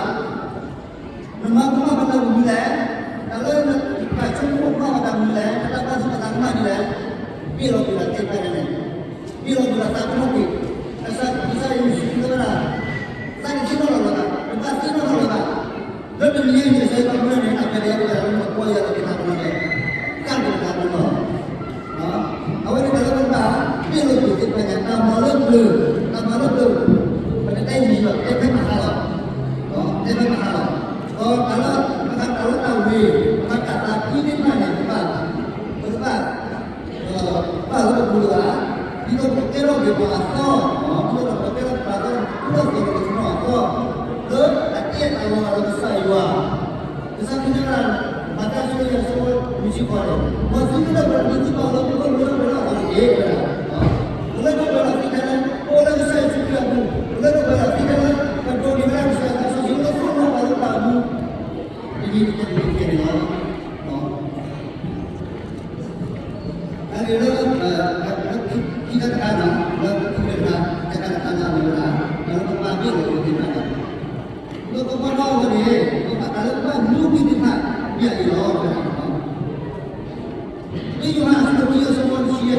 နမၤကမၣ်ဘၣ်တၢ်မနုၤလဲၣ်, တၢ်လၢနတၢ်ဆိကမိၣ်ကမၣ်ဘၣ်တၢ်မနုၤလဲၣ်, နတၢ်ဘၣ်သူၣ်ဘၣ်သးကမၣ်ဒ်လဲၣ်, ဘ့ၣ်လီၤကွံာ်တၢ်သ့ၣ်တဖၣ်ညါန့ၣ်, ဘ့ၣ်လီၤကွံာ်တၢ်သးကမၣ်ကွံာ်, ကစၢ်, ကစၢ်ယ့ၣ်ၡူးခရံာ်တဲဝဲဒၣ်, သးတသ့နီတဂၤလၢၤဘၣ်, နဘၣ်သ့နီတဂၤလၢၤဘၣ်. လၢတနံၤအံၤန့ၣ် ကစၢ်ယွၤအမူန့ၣ် အကဒဲးအဝဲဒၣ်လၢနကွၢ်ယၤလီၤက့ၤသးကလီၤဒဲး, ကၢ်က့ၤသးကလီၤ အဝဲန့ၣ်တၢ်လၢပဘၣ်ဘ့ၣ်လီၤကွံာ်သ့ၣ်တဖၣ်ညါ, တၢ်မၤလၢပျၢၤ, တၢ်မၤလၢပျၢၤ, ပတတဲယံာ်ဘၣ်, တဲဖဲမဟါလီၤ, တဲဖဲမဟါလီၤ. ဒီးတၢ်လၢ, တၢ်လၢတၢ်ဝ့ၤ, တၢ်သးခုသ့ၣ်တဖၣ်န့ၣ် ပဘၣ်, ပကဘၣ်, ပဘၣ်လၢပပူၤလၢၤဘၣ်, ဒ်သိးပကကဲထီၣ်က့ၤပှၤအသီ, ဒ်သိးပကကဲထီၣ်ပှၤအသီ, ဒ်သိးပကကဲထီၣ်ပှၤအသီ, လၢအတ့အတၢ်လီၤဂာ်ဒီးကစၢ်ယွၤ ကစၢ်ခရံာ်တဲဝဲဒၣ်, မးသဲအဆၢယဲၢ်အဆၢဖိနွံဆံဃိးန့ၣ်, မ်သုကလၢပှဲၤဒ်သုပၢ်လၢမူခိၣ်လၢပှဲၤလၢအီၤတက့ၢ်, ပလၢပှဲၤလီၤသ့ခဲလၢာ်, ပအိၣ်လၢကစၢ်ယ့ၣ်ၡူးခရံာ်အပူၤ, ပလၢပှဲၤလီၤသ့ခဲလၢာ်, ပဒိးန့ၢ်ဝဲဒၣ်ကစၢ်ယွၤအသးစီဆှံလၢသိၣ်လိပှၤလၢပတၢ်အိၣ်မူ, တမံၤတကဲးတမံၤတကဲးန့ၣ်လီၤ. အဂ့ၢ်လၢ, ခံခါတခါန့ၣ်, လၢခံခါတခါ, တခါတခါန့ၣ်မ့ၢ်ဝဲဒၣ်, တၢ်လၢပဘၣ်ဘ့ၣ်လီၤကွံာ်သ့ၣ်တဖၣ်န့ၣ်, ဒီးကပီၤထီၣ်အဂီၢ်န့ၣ်, တၢ်လၢပဘၣ်ညိကွံာ်သ့ၣ်တဖၣ်, မ့ၢ်အံၤလီၤ, တဆံယဲၢ်တဆံဃု, တၢယိၤဟၣ်အဆၢဒိၣ်တဆံယဲၢ်အဆၢဖိတဆံဃု, အဲၣ်ဟီၣ်ခိၣ်ဒီးတၢ်လၢအပူၤတဂ့ၤ, အဲၣ်ဟီၣ်ခိၣ်ဒီးတၢ်လၢအပူၤတဂ့ၤ, ပှၤမ့ၢ်အဲၣ်ဟီၣ်ခိၣ်တဂၤဒီး ပၢ်တအဲၣ်ဟီၣ်ခိၣ်တဂၤအပူၤဘၣ်. အဂ့ၢ်ဒ်အံၤ, ကယဲၢ်တၢ်ကလီၤဟီၣ်ခိၣ်ချၢ, ပထံၣ်ကနၣ်အသးကွံတၢ်, ဒီးကမၤအသးကွံ, ဒီးအံၤတခါတၢ်သးကဖၢလၢန့ၣ် တဘၣ်ဃးဒီးပှၤဘၣ်, မ့ၢ်ဘၣ်ဃးဒီးဟီၣ်ခိၣ်လီၤ. ဒီးဟီၣ်ခိၣ်ဒီးပှၤတၢ်သးကွံန့ၣ် သံကွံာ်ဝဲ, မ့မ့ၢ်ပှၤမၤကဲယွၤအသးန့ၣ် အိၣ်ဝဲ, အိၣ်ဝဲဆိးဝဲလီၤထူလီၤယိာ်လီၤ. အဝဲန့ၣ်မ့ၢ်ဝဲဒၣ် ကစၢ်ယွၤအကလုၢ်ကထါလၢ ပဘၣ်ဒိၣ်လီၤကွံာ်, ပဘၣ်ညိကွံာ်အီၤတၢ်သ့ၣ်တဖၣ်န့ၣ်, ပအဲၣ်ဟီၣ်ခိၣ်ဒီးတၢ်လၢအပူၤန့ၣ် ပကသံကွံာ်တၢ်န့ၣ်လီၤ. ကစၢ်ခရံာ်တဲဘၣ်ပှၤလၢ ပဘၣ်ပာ်ဖှိၣ်တၢ်လုၢ်ဒိၣ်မုၢ်ဒိၣ်, လၢတၢ်ဟ့ၣ်တၢ်ဟဲဟ့ၣ်န့ၢ်ဝဲတသ့ဘၣ်, လၢတၢ်, လၢအဟါမၢ်တသ့ဘၣ်, ပဘၣ်ပာ်ဖှိၣ်တၢ်လုၢ်ဒိၣ်မုၢ်ဒိၣ်လီၤ. လံာ်စီဆှံန့ၣ် အ့းဖ့းစူးအဆၢဒိၣ်လွံၢ်, အ့းဖ့းစူးအဆၢဒိၣ်လွံၢ်အဆၢဖိ တဆံတၢ တဆံခံလီၤ ကယဲၢ်တၢ်အသး, ဒီးတၢ်သးဒိၣ်, ဒီးတၢ်သးဟ့, ဒီးတၢ်ကလၤတၢ်, ဒီးတၢ်ဒုၣ်တၢ်, ဒီးကယဲၢ်တၢ်အၢတၢ်သီ, တၢ်အၢတၢ်သီခဲလၢာ်န့ၣ် ညိကွံာ်တက့ၢ်. ဝံသးစူၤလိာ်သုသး, သူၣ်ကညီၤသးကညီၤလိာ်သုသး, အၢၣ်လီၤသုသး, ဒ်ယွၤအဖိလၢခရံာ်ပူၤအသးအသိးန့ၣ်တက့ၢ်. ဒ်ကစၢ်ယ့ၣ်ၡူးခရံာ်သးကညီၤပှၤအသိးန့ၣ် ပဘၣ်သးကညီၤစ့ၢ်ကီးပှၤလၢဟီၣ်ခိၣ်အသိး, ပဆၢထၢၣ်ပှၤဂၤတၢ်ကမၣ်မ့ၢ်ဂ့ၤ, ပပာ်ဒ့ၣ်ပာ်ကမၣ်ပှၤကညီမ့ၢ်ဂ့ၤ, ပဘၣ်ဃ့ၢ်လီၤပသးသ့ၣ်တဖၣ်ညါအံၤ, ပကဘၣ်သ့ၣ်ညါလီၤပသးလၢ ကစၢ်ခရံာ်ပျၢ်ပသးဒဲးဘးလီၤ. ပဝဲဒၣ်တၢ်န့ၣ် ပျၢ်ပသးဒဲးဘးသ့စ့ၢ်ကီးန့ၣ်လီၤ. ကစၢ်ခရံာ်တၢ်ထုကဖၣ်အကျါန့ၣ် ပျၢ်လီၤပသးကမၣ်, ဒ်ပပျၢ်ကွံာ်ပှၤကညီမ့ၢ်ဧါ, ပဃ့လၢကစၢ်ခရံာ်တၢ်ပျၢ်ပသးကမၣ်လီၤ. ပဝဲဒၣ်တၢ်ပဘၣ်ပျၢ်စ့ၢ်ကီးပှၤလၢပှၤလၢအမၤစ့ၢ်ကီးလီၤ. ဒ်သိးပကကိးထီၣ်က့ၤအဝဲသ့ၣ် တၢ်လၢပဘၣ်ပျၢ်လီၤသ့ၣ်တဖၣ်ညါန့ၣ် ပဝဲဒၣ် သၢထံၣ်န့ၣ်လီၤ. ဒ်သိးပကကိးထီၣ်အဝဲန့ၣ် ကစၢ်ယ့ၣ်ၡူးခရံာ်ကိးလီၤအသးလၢ မ့ၢ်ဟီၣ်ခိၣ်အဖိလီၤ. ယိၤဟၣ်အဆၢဒိၣ်ဃိးအဆၢဖိခံဆံခံ, မၤသးဒ်န့ၣ်ဒီး ယ့ၣ်ၡူးစံးဘၣ် ပှၤတဖၣ်န့ၣ်ဒီးစံးဝဲဒၣ်, ခဲအံၤန့ၣ်မ့ၢ်ဟီၣ်ခိၣ်အဖိလီၤ. ပှၤလၢအဖှီၣ်အံၤသ့ၣ်တဖၣ်န့ၣ် တဟးဂီၤလၢတၢ်ခံးကျါဘၣ်, ဒီးကမ့ၢ်အတၢ်မူတၢ်ဘှီးလီၤ. ပမ့ၢ်ပိာ်ကစၢ်ယ့ၣ်ၡူးခရံာ်အခံန့ၣ် တဟးဂီၤလၢတၢ်ခံးကျါဘၣ်. ပမ့ၢ်ပိာ်ကစၢ်ယ့ၣ်ၡူးခရံာ်အခံန့ၣ် တဟးဂီၤလၢတၢ်ခံးကျါဘၣ်. အတမ့ၢ်လၢနဟးဂီၤလၢတၢ်ခံးန့ၣ်တမ့ၢ်ဘၣ်လီၤ. တၢ်ခံးအခီပညီစံးဒၣ်န့ၣ် တၢ်လၢ ပမ့ၢ်ပိာ်ကစၢ်ခရံာ်အခံန့ၣ် တၢ်ထံၣ်ဘၣ်ပှၤဂၤတဖၣ် တၢ်ထံၣ်ပှၤတလီၤပှၤဂၤ, တၢ်ဟးဘၣ်ဒံးပှၤကမၣ်ပှၤဂၤ, တၢ်ဟးစံၣ်ညီၣ်ပှၤဂၤ, တၢ်ဘၣ်. တမ့ၢ်လၢပကဘၣ်ဟး ထံၣ်ပှၤဂၤလၢပစၢၤဘၣ်စၢၤဘၣ်. အဝဲန့ၣ်မ့ၢ်ဝဲဒၣ် တၢ်ကပီၤ, တၢ်ကပီၤ, တၢ်ကပီၤအတၢ်သးအိၣ်စ့ၢ်ကီးဝဲဒၣ်လၢ လၢအ့းဖ့းစူးအဆၢဒိၣ်ယဲၢ်အဆၢဖိနွံဒီးခွံစ့ၢ်ကီးန့ၣ်လီၤ. ကစၢ်ယ့ၣ်ၡူးခရံာ် အ့းဖ့းစူးအဆၢဒိၣ်ယဲၢ်အဆၢဖိနွံဒီးခွံ, အဝဲန့ၣ်ဘၣ်ဃးဒီးတၢ်ကပီၤအတၢ်သး, လၢပကပိာ်ကစၢ်ယ့ၣ်ၡူးခရံာ်, လၢယ့ၣ်ၡူးခရံာ်အဃိန့ၣ် ပကကဲထီၣ်တၢ်ကပီၤအဂီၢ်န့ၣ်လီၤ. တဲဝဲဒၣ်အံၤလဲၣ်, မၤသးဒ်န့ၣ်ဒီး သုတမၤဃုာ်ဒီးအီၤတဂ့ၤ, လၢအသိးန့ၣ် သုမ့ၢ်တၢ်ခံး, မ့ၢ်တၢ်ခံး, သုမ့ၢ်တၢ်ကပီၤ လၢကစၢ်အပူၤလီၤ. လဲၤတၢ်ဒ်တၢ်ကပီၤဖိအသိးန့ၣ်တက့ၢ်. အဂ့ၢ်ဒ်အံၤ, အဂ့ၢ်ဒ်အံၤ, တၢ်ကပီၤအတၢ်သး, ဝဲဒၣ်မနုၤလဲၣ်, တၢ်ကပီၤအတၢ်သး မ့ၢ်ကယဲၢ်တၢ်မၤဂ့ၤ, ဒီးတၢ်တီတၢ်လိၤ, ဒီးတၢ်မ့ၢ်တၢ်တီလီၤ. ဖဲအံၤန့ၣ် အိၣ်ဝဲဒၣ်ခံခါ, တၢ်ကပီၤအတၢ်သးန့ၣ် အိၣ်ဝဲဒၣ်ခံခါ, တၢ်တီတၢ်လိၤ, တၢ်မ့ၢ်တၢ်တီ. တၢ်မ့ၢ်တၢ်တီန့ၣ် ပမၤကမၣ်တၢ်, ဒီးန့ၣ်လဲၤမၤဆၢတၢ်န့ၣ် တၢ်မ့ၢ်တၢ်တီအဘၣ်, မ့ၢ်ဧါ. ပမၤကမၣ်ထံကီၢ်တၢ်သိၣ်တၢ်သီ, ပဘၣ်ကွံန့ၣ်, ဘၣ်လီၤ, ပဘၣ်ကွံန့ၣ်, အန့ၣ်တၢ်မ့ၢ်တၢ်တီ. မ့မ့ၢ်လၢတၢ်တီတၢ်လိၤအဂီၢ်န့ၣ်န့ၣ်, သ့ၣ်နီၣ်လီၤက့ၤပှၤမုၢ်တဂၤလၢ ပှၤ, ပှၤမုၢ်တဂၤလၢအဝဲဒၣ် ပှၤလုၢ်တၢ်အဖိသ့ၣ်တဖၣ်ညါန့ၣ် ဟဲတီၢ်ဝဲဒၣ်လၢကစၢ်ခရံာ်အအိၣ်, ပှၤမုၢ်, ပှၤလုၢ်တၢ်ဖိသ့ၣ်တဖၣ်န့ၣ် ကစၢ်ခရံာ်တဲဝဲဒၣ်, ပှၤမုၢ်တဂၤအံၤ ဒုးန့ၢ်ဖဲကီၢ်ဖဲဒၣ်, အဝဲဒၣ်အဲၣ်ဘၣ်အီၤဆူကီၢ်လီၤ. မ့မ့ၢ်, မ့မ့ၢ်ဒ်န့ၣ် မၤအီၤဒ်လဲၣ်, ကစံၣ်ညီၣ်အီၤဒ်လဲၣ်, တဲအီၤဒ်လဲၣ်. ကစၢ်ခရံာ်တဲအီၤဒ်လဲၣ်, သုမ့ၢ် သုမ့ၢ်ပာ်လီၤသုသးလၢသုတၢ်ကမၣ်အဂီၢ်နီတဘျီ သုမ့ၢ်တမၤဘၣ်တၢ်ဒဲးဘးနီတမံၤဘၣ်, ကွၢ်ဆိကမိၣ်ယၤအံၤလၢလၢန့ၣ်, ဘၣ်သးကစံၣ်ညီၣ်, လၢန့ၣ်ကွၢ်လီၤတၢ်ယၤပှၤယၤပှၤ တၢ်ကမၣ်ကအိၣ်ဘၣ်ကအိၣ်လၢလီၤဘၣ်ယဆိကမိၣ်, အဃိန့ၣ်န့ၣ်, ယၤပှၤယၤပှၤလီၤကစၢ်ခရံာ်မူလီၤအဃိ, လီၤခံလီၤဝဲန့ၣ်န့ၣ် အဝဲသ့ၣ်တၢ်မၤဝဲလဲၣ်, အဝဲန့ၣ်မ့ၢ်ဝဲဒၣ်တၢ်မ့ၢ်တၢ်တီ, ကစၢ်ယ့ၣ်ၡူးခရံာ်န့ၣ်, နအဲၣ်အီၤဂ့ၤ, နတအဲၣ်အီၤဂ့ၤ, အဝဲဒၣ်အဲၣ်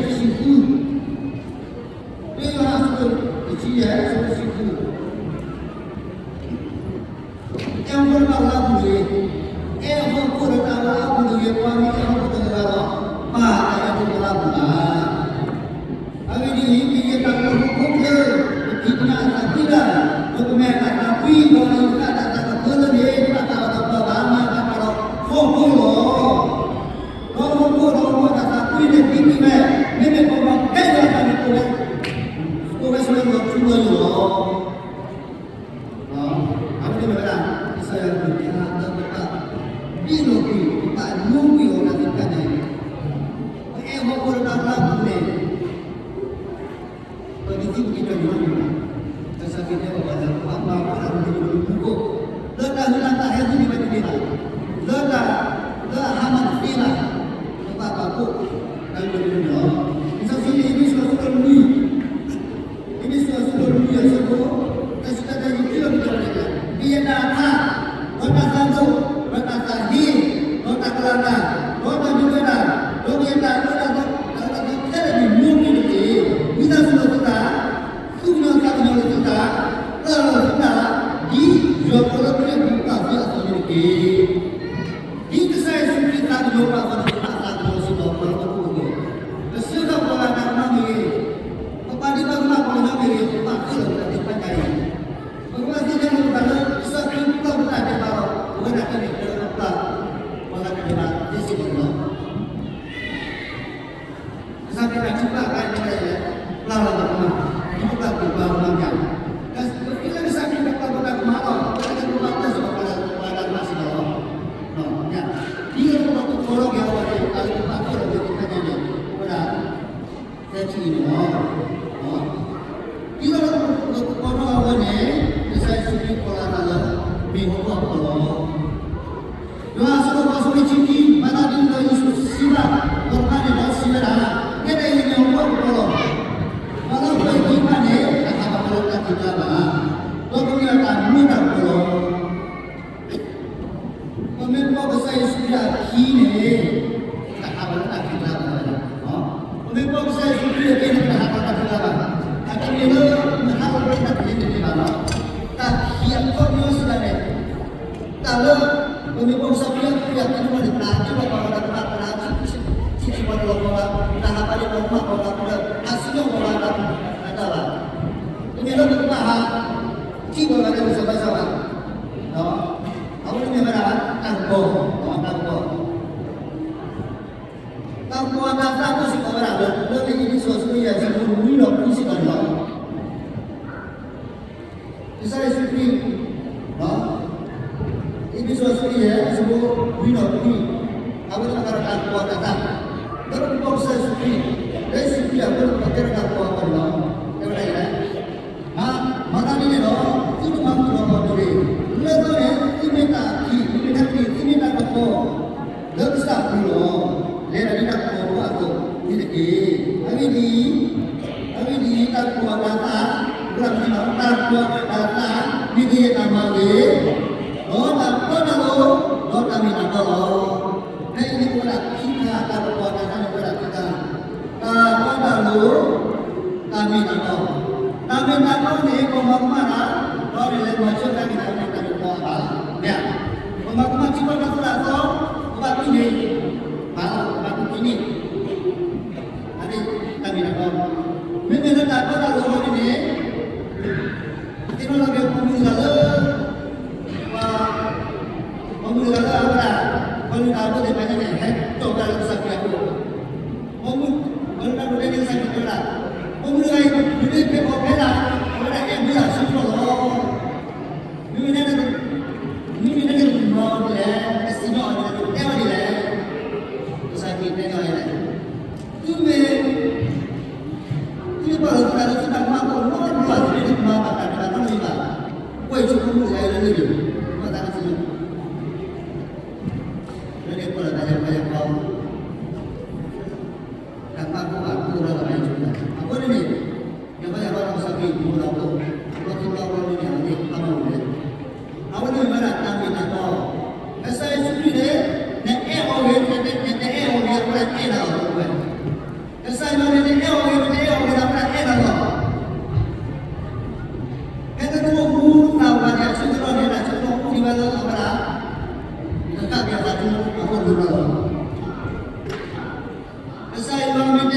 ဒၣ်အီၤလီၤဝဲ, က အဃိန့ၣ်လီၤ. ကစၢ်ယွၤမ့ၢ်တ,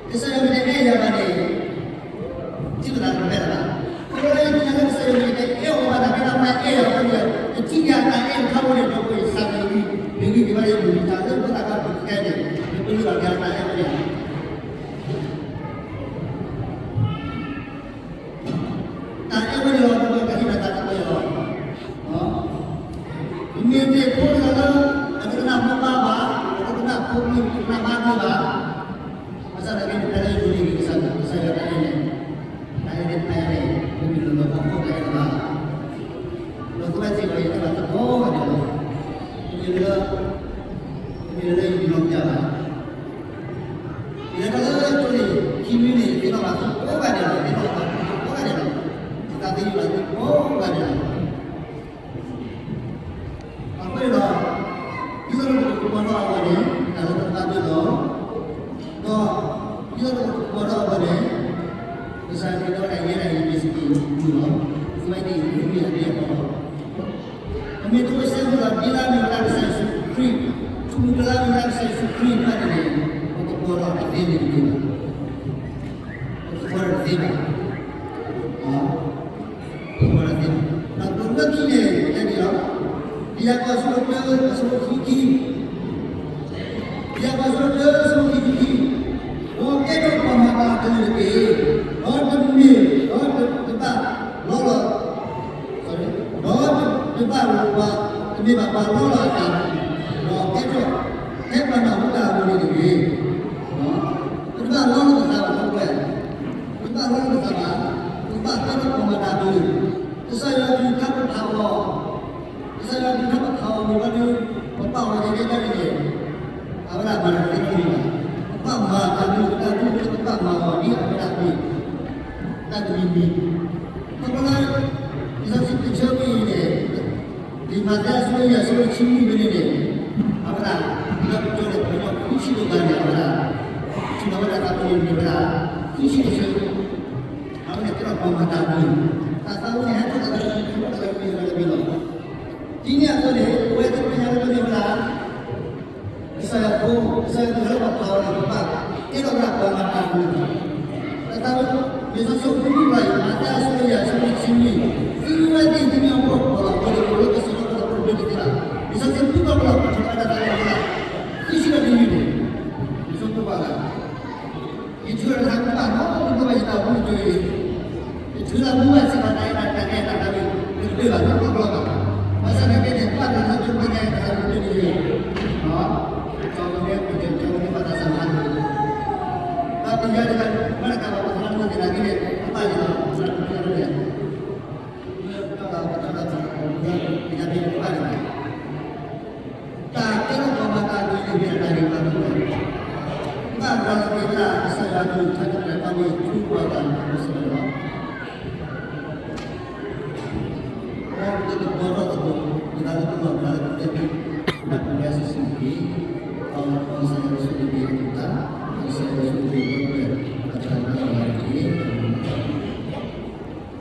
ကစၢ်ယွၤမ့ၢ်တအဲၣ်ယၤဘၣ်န့ၣ်, ထံၣ်လိာ်သးတကပၤလၢၤဘၣ်. အဃိန့ၣ် ယသ့ၣ်ညါလၢကစၢ်ယွၤမ့ၢ်တအဲၣ်အီၤဘၣ် တၢ်ဖဲတၢ်မၤအဲၣ်အီၤအဃိန့ၣ် ပထံၣ်က့ၤအတၢ်အဲၣ်တခါဖိန့ၣ် ဒီးပစၢ်ကလုၢ်, မ့ၢ်ဂ့ၤက့ၤဘၣ်လၢမုၢ်မဆါလၢပသးကပူၤခဲန့ၣ် ပကလုၢ်ဘၣ်က့ၤအတၢ်အဲၣ်ဝဲန့ၣ် တၢ်အဲၣ်ဝဲန့ၣ်လီၤ ပကဟ့ၣ်ဒီးတၢ်အဲၣ်ဝဲလီၤ. မ့ၢ်တ့ၢ်ဖိတဂၤလၢ အတကနၣ်ဖိဘါဘၣ်, အတကနၣ်ဖိမုၣ် တကနၣ်ဘါမုၣ်ဘၣ်, ဘၣ်ဆၣ်သနာ်က့န့ၣ် ဖဲလၢယိၤန့ၣ် ကစၢ်ယွၤတၢ်အဲၣ်န့ၣ်, တၢ်အဲၣ်န့ၣ်တၢ်အဲၣ်န့ၣ် တမ့ၢ်လၢလၢပှၤဖိတၢ်အဲၣ်ဘၣ်, ဒီးသုဝဲသ့ၣ်ဒီးယအဲၣ်ဘၣ်တၢ်ကိးဂၤဒဲးလီၤ. တမ့ၢ်လၢ, တမ့ၢ်လၢယနီၢ်ကစၢ်ဘၣ် ယလဲၤထီၣ်လၢကၠိန့ၣ် ခံနွံန့ၣ် သ့ၣ်နီၣ်ဘၣ်သုကိးဂၤဒဲးလီၤ, သ့ၣ်နီၣ်ဘၣ်သုကိးဂၤဒဲးလီၤ, တၢ်သ့ၣ်နီၣ်ဘၣ်သုကိးဂၤဒဲးလီၤ. အဃိန့ၣ်ဒီး ဒ်သိးဒီးပကကပီၤထီၣ်အဂီၢ်န့ၣ် တၢ်လၢပကဘၣ်ဒိၣ်လီၤ, ဒီး ဒ်သိးဒီးပကကပီၤထီၣ်အဂီၢ်န့ၣ် ကစၢ်ယွၤကတဲဒၣ်ယဲဒၣ်ယမ့ၢ်စက့ၤမုၢ်လီၤ, သုဝဲဒၣ်အံၤ မ့ၢ်အဒ့အဖီလီၤ. ပမ့ၢ်တအိၣ်ဆဲးဖိဒီး ဒ်လၢအမ့ၢ်ဝဲဒၣ်ကစၢ်ယ့ၣ်ၡူးခရံာ်, ထူၣ်မူတလၢအမ့ၢ်ဝဲဒၣ်ကစၢ်ယ့ၣ်ၡူးခရံာ်ဘၣ်န့ၣ်န့ၣ် ပကပီၤထီၣ်တသ့န့ၣ်တက့ၢ်, ပကပီၤထီၣ်တသ့ဘၣ်. ပကပီၤထီၣ်တသ့ဘၣ်. ဒီးပကပီၤထီၣ်တသ့န့ၣ် တဲဒ်လီၤ, ယၤကိာ်အဆၢဒိၣ်တၢ အဆၢဖိခံဆံခံ ယၤကိာ်အဆၢဒိၣ်တၢ အဆၢဖိခံဆံခံ, ဒီးကဲထီၣ်ပှၤမၤတၢ်အကလုၢ်တက့ၢ်, ဒီးတမ့ၢ်, ဒီးတဘၣ်လီလီၤ, ဒီးတဘၣ်လီပှၤ, တမ့ၢ်ဘၣ်ပှၤလီလီၤအသး, ဒီးကဲထီၣ်, ဟဲပှၤနၢ်ဟူတၢ်အဂီၢ်န့ၣ်တဂ့ၤ. ပတဘၣ်လီလီၤပသးဘၣ် ပဝဲ, ပတဘၣ်လီလီၤပသးဘၣ်, ပဘၣ်ကဲထီၣ်ပှၤမၤတၢ်အကလုၢ်, ကစၢ်ယွၤကလုၢ်ကထါပဖးအီၤ ကစၢ်ယွၤကလုၢ်ကထါပဖးအီၤမ့ၢ်ဘၣ်ဒီး ပဘၣ်ဝဲဒ်ကဲဒ်န့ၣ်, အဝဲဒၣ်မၤတၢ်သ့တမံၤဘၣ်, ပဘၣ်မၤတၢ်မ့ၢ်တၢ်ဒ်န့ၣ် ပဘၣ်မၤအီၤဒ်အဝဲဒၣ်မ့ၢ်, တၢ်တမံၤမံၤ, ခီဖျိလၢ လံာ်စီဆှံတဆၢဝဲအံၤန့ၣ်, လံာ်မးသဲအဆၢယဲၢ်အဆၢဖိတဆံနွံဖဲန့ၣ်န့ၣ်, အဝဲဒၣ်, လၢကၠိန့ၣ် ပှၤကညီဃုဆံဒိၣ်ဂၤန့ၣ် အဝဲဒၣ်, ထံၣ်လီၤဝဲဒၣ်သးဖိန့ၣ်မ့ၢ်ဝဲဒၣ်, ဃုဆံတဆၢ အဝဲန့ၣ်ကဲထီၣ်ပှၤမၤတၢ်အကလုၢ်, တၢ်သးဝဲန့ၣ်ဟဲထီၣ်တၢ်လၢတၢ်လၢတၢ်လၢတၢ်လၢလီၤ. ဒ်န့ၣ်အသိးန့ၣ် ပဝဲသ့ၣ်တဖၣ်ညါလၢပမ့ၢ်ဝဲဒၣ် ကစၢ်ယွၤဖိ, ကစၢ်ယွၤကလုၢ်လၢပဖးအီၤန့ၣ် ပဘၣ်ကဲထီၣ်ဝဲဒၣ်ပှၤမၤတၢ်အကလုၢ်လီၤ. တၢ်သးဝဲ, လံာ်စီဆှံအပူၤကွံာ်အံၤ မးသဲအဆၢယဲၢ်အဆၢဖိတဆံနွံ, သုဝဲသ့ၣ်သုမ့ၢ်အိၣ်ဖှိၣ်လီၤ ပှၤဒိၣ်ကအိၣ်လၢကစၢၢ်လီၤ ပှၤဒိၣ်ကအိၣ်လၢကသ့ဘၣ်, လံာ်စီဆှံအပူၤကွံာ်လီၤ ပထီၣ်ဝဲဒၣ်တၢ်လၢအဝဲဒၣ်, သုဆံးဒီးတနွံန့ၣ်, လံာ်စီဆှံပူၤကွံာ်လီၤ ယထုးလီၤတၢ်မူဘၣ်နီၤ တဘၣ်ယတၢ်အိၣ်မူတကၠိအံၤ, ယထုးလီၤမူဘၣ်စ့ၢ်ကီးတၢ်အဲၣ်တၢ်အဲၣ်တၢ်သးဝံၣ် တကတၢၢ်ဘၣ် တဘၣ်ဘၣ်ဘၣ်, ဘၣ်ဆၣ်သနာ်က့န့ၣ် ဘၣ်တၢ်လၢကၠိဖိညါတၢ်သးဝံၣ်တကတၢၢ်တက့ၢ်, ကၠီကမ့ၢ်ပူၤကၠိ ကၠီကမ့ၢ်ဘၣ်တၢ်ဆါမၤတက့ၢ်, ဘၣ်ပယီၤတဂၤ ဘၣ်တကးဘၣ်ပသရၣ်မုၣ်သနာ်က့န့ၣ် ဘၣ်ယၤလီၤ သရၣ်မုၣ်ကၠီန့ၣ် လၢကၠီဒီးကၠီဒီး ပယီၤပယီၤဘၣ်န့ၣ် တၢ်ကဲထီၣ်ပှၤမၤတၢ်အကလုၢ်န့ၣ် မ့ၢ်အတၢ်ဂ့ၤမးလီၤ. ဘၣ်ဃးလၢက့ၤဝဲဒၣ်ကစၢ်ယွၤအကလုၢ်ကထါတဖၣ်န့ၣ် ထူးပှၤဂၤန့ၣ်စ့ၢ်ကီးလီၤ. မ်ပကကပီၤထီၣ်သကိး ပသးလၢပဂီၢ် ပသးလၢပတဲဘၣ် ပဝဲဆူၣ်ဆူၣ်တက့ၢ်. မ်ကစၢ်ယွၤဆိၣ်ဂ့ၤက့ၤအကလုၢ်ကထါ, မ်ကစၢ်ယွၤဆိၣ်ဂ့ၤက့ၤပဝဲ ပှၤတဂၤဒီးတဂၤတက့ၢ်.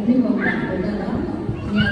မ့ၢ်မၤဘၣ်ဃးဒီး မ့ၢ်အသုးလီၤကီးတၢ်ဃၣ်ကီတၢ်လၢပူၤစံးဆၢပှၤ, အဃိသတးန့ၣ် ယသ့ၣ်နီၣ်လၢတၢ်ထုကဖၣ် ဒ်သိးဒီးမ့ၢ်ဝဲဒီးကဲသးတၢ်ဂ့ၢ်ဘၣ်ဝဲသ့ၣ်တဖၣ်အတၢ်ကဲတၢ်ကဲန့ၣ် အဃိသတးတၢ်ထုကဖၣ်လၢအဝဲန့ၣ်လီၤ မ့ၢ်တၢ်ဘၣ် ဘၣ်တဘၣ်, သ့ၣ်ညါလၢမုၢ်နၤကိၣ် လၢပှဲၤဒီးတၢ်အဲၣ်တၢ်သးကညီၤ ဘၣ်တံၢ်ကဲလၢအကစၢ်, အဘိစီဆှံအကစၢ်လၢမုၢ်နၤကိၣ် မ်ကစၢ်မ့ၢ်ဘၣ်တၢ်စံးထီၣ်ပတြၢၤ, ကဘၣ်တၢ်မၤလၤကပီၤ, ကဘၣ်တၢ်ပာ်ဒိၣ်ပာ်ထီလၢပှၤကိးဒ်န့ၣ်အစုဆူၣ်တကးဒံးတက့ၢ်. အဂ့ၢ်ဒ်အံၤ, ပၢ်သးဝံယၤဧၢ, လၢပမ့ၢ်တၢ်ကတဲာ်ကတီၤသ့ဒီး တၢ်အိၣ်မူတၢ်လဲၤခီဖျိ မုၢ်နံၤဆၢကတီၢ်န့ၣ် ပကလဲၤခီဖျိဒ်သ့ၣ်တဖၣ် တကတီၢ်ဘၣ်တကတီၢ်, ပကဘၣ်ကဒါက့ၤတၢ်ခဲလၢာ်ဒီးမုၢ်မဆါတၢ်ကတဲာ်ကတီၤ, ကစၢ်မ့ၢ်ထုကဖၣ်ဒီးမုၢ်ဝဲသးဝဲလၢပဂီၢ်, ပကလဲၤခီဖျိဘၣ်ပဝဲမုၢ်နံၤဆၢကတီၢ် မုၢ်တနံၤသ့ၣ်တဖၣ်, ကဲတၢ်ကတိၤတဘၣ်တၢ်ကတိၤမုၢ်လၢ်လၢ်ခဲလၢာ်ခဲဆ့, ယစံးဒံးမးလၢယွၤမၤတၢ်လၢပဂီၢ်ဒီးပသးခုလၢာ်သ့လီၤ. ပမ့ၢ်ဒီးပၢ်သးဝံယၤဧၢ, လၢပတၢ်အိၣ်မူတၢ်လဲၤခီဖျိဆူညါ, တၢ်လၢပမၤအသးတဖၣ်န့ၣ်ဒီး ပဘၣ်မၤအသးန့ၣ်လီၤ. ဘၣ်ဆၣ်ဒီးပမၤန့ၢ်လီၤပဂံၢ်ပဘါပစိကမီၤတသ့ဘၣ်, တၢ်ခဲလၢာ်ခဲဆ့ပဘၣ်တၢ်ဆူကစၢ်အအိၣ်, ဒီးပဃ့သကွံာ်ကညးကစၢ်, ဒီးကစၢ်ကဟံးက့ၤပှၤက့ၤကျိဆၢကဝဲက့ၤယၤပှၤ, ကစၢ်ကဒုးပူၤဒုးဖျဲးပှၤလၢတၢ်ကီတၢ်ခဲတၢ်သူၣ်ဖှံသးညီ, တၢ်စံးအၢပှၤသီတၢ်ကိၢ်တၢ်ဂီၤခဲလၢာ်ခဲဆ့လၢပတၢ်အိၣ်မူတၢ်လဲၤခီဖျိဆူညါ ပလဲၤခီဖျိပှဲၤဒီးဂံၢ်ဘါပူၤစူၢ်ပူၤကျဲ, ဟံးက့ၤပှၤက့ၤဒီးကျိဆၢက့ၤယၤဒီးပှၤမၤစၢၤန့ၣ်တက့ၢ်. အဂ့ၢ်ဒ်အံၤ, ပၢ်သးဝံယၤဧၢ, လၢဆၢကတီၢ်နၣ်ရံၣ်အံၤ, လၢပတၢ်ဟဲပူၤထီၣ်ဘါထီၣ်ကစၢ်ယွၤဒီးပနၢ်ဟူတၢ်စ့ၢ်ကီး, ကစၢ်ကဒုးကဒါတၢ်သးကညီၤဆၢတၢ်ထုကဖၣ်တဖၣ်, ဒီးပနၢ်ဆဲးကျဲလၢမုၢ်တၢ်က့ၤထီၣ်ဘၣ်ဆူကစၢ်အအိၣ်, ဒီးကစၢ်သးကညီၤဒီးကစၢ်ပၢဘၣ်ကစၢ်တၢ်မုၢ်လၢ်လၢတၢ်ဘျုး လၢဆၢကတီၢ်နၣ်ရံၣ်အံၤ, တၢ်ထုကဖၣ်လၢအတၢ်ပာ်ဖျါထီၣ်အီၤ, လၢပဒီပုၢ်ဝဲၢ်, လၢလၢပှၤကွၢ်ဆၢၣ်မဲာ်ဒီး, မ်ကအိၣ်တၢ်ဆူးတၢ်ဆါ, ဒီးပသ့ၣ်ညါလၢတၢ်ပာ်ဖျါထီၣ်ခဲလၢာ်န့ၣ် မ့ၢ်ဆူမ့ၢ်အိၣ်လၢပဘၣ်လဲၤခီဖျိတၢ်အသး, အဃိဒီးကစၢ်သးဝံယၤဧၢ, တၢ်ခဲလၢာ်ခဲဆ့ဒီး, ဃ့သကွံာ်ကညးကစၢ်, လၢကစၢ်ကကတဲာ်ကတီၤတၢ်ဆၢကတီၢ်ဘၣ်, တၢ်လၢကဘၣ်ဖဲတၢ်ကျါဒီးကသံၣ်ကသီတၢ်လၢပဂီၢ်တမံၤလၢ်လၢ်န့ၣ်လီၤ. ကကဲထီၣ်တၢ်ဂံၢ်တၢ်ဘါတၢ်အိၣ်ဆူၣ်အိၣ်ချ့တၢ်အိၣ်မူတၢ်လဲၤခီဖျိဆူညါ, ဒီးတၢ်ကဲထီၣ်တၢ်အုၣ်အသးအဂ့ၤကတၢၢ်လၢ ကစၢ်ဘၣ်မၤလိာ်မုၢ်လၢ်အလိၤသ့န့ၣ်, ဟံးက့ၤပှၤက့ၤကျိဆၢကဝဲက့ၤယၤ, အဂ့ၢ်ဒ်အံၤ, ပမ့ၢ်ဘၣ်ကွၢ်ဆၢၣ်မဲာ်ဒီး တၢ်ဆူးတၢ်ဆါတၢ်လီၤမုၢ်လၢ်လၢ်န့ၣ်လီၤ. ကဲထီၣ်စ့ၢ်ကီး ယဟံၣ်ဖိဃီဖိဒူၣ်ဖိထၢဖိ တၢ်ကီတၢ်ခဲန့ၣ်လီၤ. ဘၣ်ဆၣ်ဒီးကစၢ်သးဝံယၤဧၢ, ပနၢ်ဟူဒီးပသ့ၣ်ညါ, ပမၤစၢၤလီၤပဂံၢ်ပဘါပစိကမီၤတသ့ဘၣ်. ပဃ့သကွံာ်ကညးကစၢ်ကကတဲာ်ကတီၤတၢ်လၢမုၢ်လၢ်လၢ်အဂီၢ်လၢပဂီၢ်အံၤအဂီၢ်, လၢတၢ်ဘၣ်လဲၤပှဲၤလဲၤကျါသ့လီၤ တၢ်ခဲလၢာ်ခဲဆ့, ဒီးတၢ်လၢပဂ့ၤကသံၣ်သရၣ်လၢတၢ်ကူစါယါဘါန့ၣ်လီၤ. ပလိၣ်က့ၤဘါက့ၤလၢတၢ်ဂံၢ်ဂ့ၤဘၣ်ဘၣ် လၢကစၢ်တၢ်ကတဲာ်ကတီၤကစၢ်အစိကမီၤတသ့န့ၣ်, ဟံးန့ၢ်ပှၤက့ၤဒီး ပကစၢ်ယွၤဒီးမၤစၢၤစ့ၢ်ကီးတက့ၢ်. ကစၢ်သးဝံယၤဧၢ, ပဃ့သကွံာ်ကညးနၤ, ဒီးပသ့ၣ်နီၣ်ထီၣ်စီဆှံစ့ၢ်ကီးဒီး ပသရၣ်ဒိၣ်မုၣ်, လၢတၢ်သးခုကစီၣ်တၢ်လဲၤတၢ်က့ၤတၢ်ဖံးတၢ်မၤန့ၣ်လီၤ. စ့ၢ်ကီးခဲအံၤ ပစ့ၢ်ကီးဒီးပတကါဘၣ်, လၢတၢ်သးခုကစီၣ်ဒီးပဘၣ်လဲၤဝဲဒၣ် တၢ်လီၢ်တပူၤဘၣ်တပူၤ, ဒီးခဲအံၤ ပကီၢ်တၢ်က့ၤဖး လၢတၢ်သးခုကစီၣ်တၢ်ဖံးတၢ်မၤ ကီၢ်ကီၢ်လဲၣ်န့ၣ်လီၤ. ပဆိၣ်ဂ့ၤဆိၣ်ဝါလၢတၢ်လဲၤတၢ်က့ၤအပူၤန့ၣ်လီၤ. ကစၢ်ကကတဲာ်ကတီၤတၢ်ဂ့ၤကတၢၢ် ပှဲၤဒီးဂံၢ်ဘါအိၣ်ဆူၣ်အိၣ်ချ့, ပူၤဖျဲးတၢ်ကီတၢ်ခဲလၢာ်ခဲဆ့, လၢဆၢကတီၢ်ဘၣ်က့ၤ ကစၢ်ယ့ၣ်ၡူးခရံာ်အမံၤ ဒီးတၢ်အိၣ်ဖှိၣ် ဒီးတၢ်အိၣ်ဖှိၣ် ဒီးတၢ်အိၣ်ဖှိၣ် ပှဲၤဒီး ဂံၢ်ဘါအိၣ်ဆူၣ်အိၣ်ချ့ ပှဲၤဒီး ပကစၢ်သးဝံယၤဧၢ, လၢခံပှၤကပၢဆူၣ်တၢ်အိၣ်ဖှိၣ် အဝဲတၢ်လဲၤတၢ်က့ၤ တၢ်လၢတၢ်မူလၢ်လၢ် တၢ်ခဲလၢာ်ခဲဆ့ ကစၢ်န့ၣ် မၤစၢၤတၢ်စ့ၢ်ကီးတက့ၢ်. ဒ်န့ၣ်အသိး ပဃ့သကွံာ်ကညးကစၢ်သးဘိလီၤ. ပသ့ၣ်နီၣ်ထီၣ် ပတၢ်အိၣ်ဖှိၣ်ဆူၣ်ထီၣ်ခဲလၢာ်ခဲဆ့, ပတၢ်အိၣ်ဖှိၣ်အိၣ်ဒ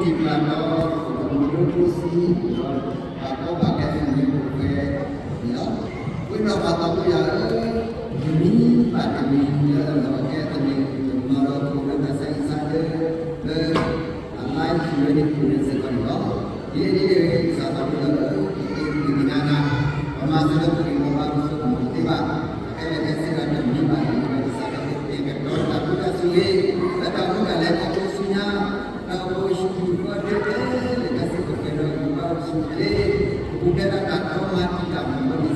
ီးမံတံာ်ပျၢ်ဒီး ပမူဒီဖိဆံး ဒီး ပှၤကီဘၣ်ခဲလၢာ်န့ၣ် ပဝဲန့ၣ်လီၤ. ပဃ့ဒီးပၢ်သးဘိယၤဧၢ, တမံၤဘၣ်တမံၤလၢအလီၢ်အကျဲသန့ၤ တနီၤဒီးတနီၤလၢတၢ်ဆါဟံၣ်ဆါဒၢ လၢ အလါဟံၣ်ဝဲန့ၣ် ပူၤန့ၣ်စ့ၢ်ကီးန့ၣ်လီၤ. ဒ်န့ၣ်ဒ်န့ၣ် ကစၢ်သးဘိယၤဧၢ, ပဃ့သကွံာ်ကညးနၤ, ပမၤစၢၤလၢပဂံၢ်ပဘါပစိကမီၤတသ့ဘၣ်. ခဲလၢာ်ခဲဆ့ဒီးတမံၤဘၣ်တမံၤလၢကစၢ်ကကတဲာ်ကတီၤတၢ်ဘျုးတၢ်ဆိၣ်ဂ့ၤ လၢတၢ်အိၣ်မူတၢ်လဲၤခီဖျိဆူညါ, တၢ်အိၣ်ဖှိၣ်ဆူၣ်ထီၣ်ခဲလၢာ်ခဲဆ့ ကပှဲၤဒီးဂံၢ်ဘါ ဖဲဒၣ်တၢ်ဒိးမၤတံာ်တာ်မုၢ်မ့ၢ်စံးလၢပှၤသီခဲလၢာ်ခဲဆ့, လၢတၢ်ထံကီၢ်မၤသကိးကမူးကရၢလၢတၢ်အိၣ်ဖှိၣ်, လၢပမူးကရၢမ့ၢ်ဂ့ၤ, အသးမ့ၢ်ဂ့ၤခဲဆ့ကရၢမ့ၢ်တၢ်အိၣ်ဖှိၣ်မ့ၢ်ဂ့ၤ တၢ်ခဲလၢာ်ခဲဆ့, ကမ့ၢ်ဒၣ်ဝဲတၢ်ဒိၣ်ထီၣ်အါထီၣ် အပာ်လီၤဘၣ်ဆၣ်လၢအစူၢ်မၤတၢ်အိၣ်မူတၢ်လဲၤခီဖျိ ပတၢ်ထံကီၢ်မၤသကိးပသ့န့ၣ် ကစၢ်သးပှၢ်လၢ ပမ့ၢ်ဘၣ်တၢ်မၤစၢၤသပှၢ်ဘၣ် လၢလၢကကတဲာ်ကတီၤတၢ်ဝဲန့ၣ်တက့ၢ်. အဂ့ၢ်ဒ်အံၤ ပှၤသးပှၢ်လၢ ပဂ့ၤတက့ၢ်ကညါနၤ, အဃိဒီး ပကဒိးဘၣ်စ့ၢ်ကီးကစၢ်တၢ်မၤစၢၤ, အဂ့ၢ်ဒ်အံၤ ပှၤကိးဂၤဒဲး ကအိၣ်ထီၣ်ထီထီၣ်က့ၤလၢတၢ်မုာ်တၢ်ခုၣ် ပသ့ၣ်ညါလၢထံကီၢ်ပကမၤသကိးတၢ်ကီတၢ်ခဲတၢ်အံၤဆိက့, အဂ့ၢ်ဒ်အံၤ လၢထီၣ်ပှဲၤထီၣ်လၢကစၢ်မ့ၢ်တၢ်တၢ်မ့ၢ်တၢ်တီ ဘၣ်တကလုာ်ဘၣ်တကလုာ်ဒီး ပကမၤထီၣ်ပထီၣ်တၢ်တၢ်အံၤန့ၣ် ဆိက့တၢ်ကဲကဲဆါလီၤဘၣ်န့ၣ်လီၤ. အဃိဒီးတၢ်ခဲလၢာ်ခဲဆ့ဒီး တမ့ၢ်တၢ်လဲၤခီဖျိန့ၣ် တၢ်လဲၤတၢ်မၤအဃိန့ၣ်ဒီး ကဲထီၣ်မူတၢ်လဲၤခီဖျိဆူညါ ပှၤခဲလၢာ်ခဲဆ့တမ့ၢ်ဒီး ပာ်ဒိၣ်မၤမူတၢ်မၤလၢတၢ်တမံၤလီၤလၢတၢ်မၤနီၣ် မၤစၢၤစ့ၢ်ကီးပှၤတက့ၢ်. အဂ့ၢ်ဒ်အံၤ ပှၤသးပှၢ်လၢ ပက့ၤတက့ၢ်ညါနၤ ပတၢ်ဆၢကတီၢ်မုၢ်နံၤမုၢ်သီလၢပဘၣ်လဲၤခီဖျိဆူညါန့ၣ်ဒီး တၢ်ခဲလၢာ်ခဲဆ့ ပလိၣ်ဘၣ်လီၤလၢကစၢ်စုပူၤ လၢကစၢ်ဟံးက့ၤပှၤက့ၤပၢဆှၢက့ၤယၤဘၣ် လၢတၢ်အိၣ်မူတၢ်လဲၤခီဖျိဆူညါ ဒီးမ့ၢ်ဘၣ်အိၣ်ဆူၣ်အိၣ်ချ့ ပကဲတၢ်ကီတၢ်ခဲ တၢ်ကီမၤတံာ်တာ်ခဲလၢာ်ခဲဆ့န့ၣ် မၤစၢၤစ့ၢ်ကီးပှၤတက့ၢ်. တၢ်လၢပကိးထီၣ်ပှၤကညီခဲလၢာ်ခဲဆ့န့ၣ်ဒီး ကစၢ်သးပှၢ်လၢ ပထံၣ်လၢပသ့ၣ်ညါန့ၣ်လီၤ. ဘၣ်ဆၣ်လၢပတကိးတၢ်ဝံထီၣ်န့ၣ် ပသ့ၣ်ညါန့ၣ်လီၤ. ကစၢ်ကမၤလၢမၤပှဲၤတမံၤဘၣ်တမံၤ, ဒီးကစၢ်ကပျၢ်ကွံာ်လၢပတၢ်တကြၢးတဘၣ်တဘၣ်တက့ၢ်ဒီး ပကဘၣ်မ့ၢ်ဆူၣ်ထီၣ်က့ၤဒီးစံးဘျုးက့ၤနၤပှၤသးပှၢ်လၢ အၤမ့ၣ်. ဒိကနၣ်စၢ်, ဒိကနၣ်စၢ်, ကနၣ်ပဃ့ကညး, ဒီးမၤနၢၤပသး, အၤမ့ၣ်. ခဲအံၤန့ၣ် ပကဘၣ်တၢ်ဝံဒီးသရၣ်မုၣ်ခွါအဲၣ်ဒါ, ဆိကမိၣ်ဒီးသရၣ်မုၣ်ခွါအဲၣ်ဒါ, မ့ၢ်ပှၤလၢအမၤစၢၤ, ခဲအံၤဒၣ်ဝဲပတၢ်ဝံဒီးသရၣ်မုၣ်ခွါအဲၣ်ဒါ, ဖဲန့ၣ်အခါန့ၣ် ယကအိၣ်ဒီးတၢ်ဆၢဖိလီၤဆီတဘျီလီၤ, လၢတၢ်မၤစၢၤမၤစၢၤက့ၤ ပပှၤကလုာ်လၢထံလီၢ်ကီၢ်ပူၤ, အဃိသတးဒီး ဖဲပလၢဘၣ်တၢ်ဝံအခါန့ၣ် တၢ်ဆၢဖိအိၣ်လီၤ. ခဲအံၤန့ၣ် ယကဘၣ်ဆၢထၢၣ်လၢ ပဒိၣ်, ပစံးဘၣ်မၤကဆၢ, ပမ့ၢ်လၢပဒိၣ်ပထံၣ်အီၤ ဒီးဒ်န့ၣ်ဘၣ်စ့ၢ်ကီးပှၤလၢပဒိၣ်သ့ၣ်တဖၣ်, မ့ၢ်အတၢ်ဆၢ, မ့ၢ်အတၢ်ဆၢထၢၣ်လၢစုပူၤ, ဒီးပကဘၣ်ကဆၢထၢၣ်မၤစၢၤဘၣ်ပှၤလၢ လၢတၢ်မၤဘူၣ်ဖဲန့ၣ် ယဆိကမိၣ်သးန့ၣ် ပဝဲဖိခွါသရၣ်ဒိၣ်ထူရဲ တၢ်လၢတၢ်ပီပူၤ ဒီးဝဲတၢ်ဖးလီၤ, ဘၣ်ဆၣ်ဒီးပအိၣ်လၢတၢ်ဖးအီၤဝဲ တၢ်တမံၤတမံၤ ယကဖးလီၤလံာ်စီဆှံ အဆၢတဖၣ်, မ့ၢ်ဝဲဒၣ်ယဲၢ်ဆၢ, တၢတဆၢန့ၣ် လံာ်စီဆှံ ဆၢဒိၣ်တဆံလွံၢ်, လူၤတၢ်မုာ်တၢ်ဖိးဒီး တၢ်ခဲလၢာ် ဒီးတၢ်စီဆှံတက့ၢ်. တၢ်စီဆှံတက့ၢ်ဘၣ်ဒီး ပကထံၣ်ဘၣ်လၢ မ်တဂၤဘၣ်. အဝဲဒၣ် တၢ်ကစီၣ်လၢ ထံၣ်လၢယကဲတၢ်ကပီၤ, တၢ်ကပီၤလၢပကထံၣ်ပှၤကသ့တၢ်, ဘၣ်ဆၣ်ဒီးပကထံၣ်တၢ်မၤလီၤ. ဘၣ်ဆၣ်သနာ်က့ဒီး ဂ့ၢ်မ့ၢ်န့ၢ်ဘၣ်လၢ တၢ်စီဆှံတအိၣ်ဘၣ်ဒီး ပကထံၣ်တၢ်မၤလီၤ မ်တဂၤဘၣ်. တဆၢတဆၢ, လံာ်ယိၤဘး အဆၢဒိၣ် သၢဆံနွံ, ယိၤဘး အဆၢဒိၣ် သၢဆံနွံ, အဆၢဖိ တဆံလွံၢ်, ဒီးယွၤတကွၢ်မဲာ်ဘၣ် ပှၤလၢအသးအုၣ်တၢ်သ့န့ၣ်ဘၣ်. ဒီးယွၤတကွၢ်မဲာ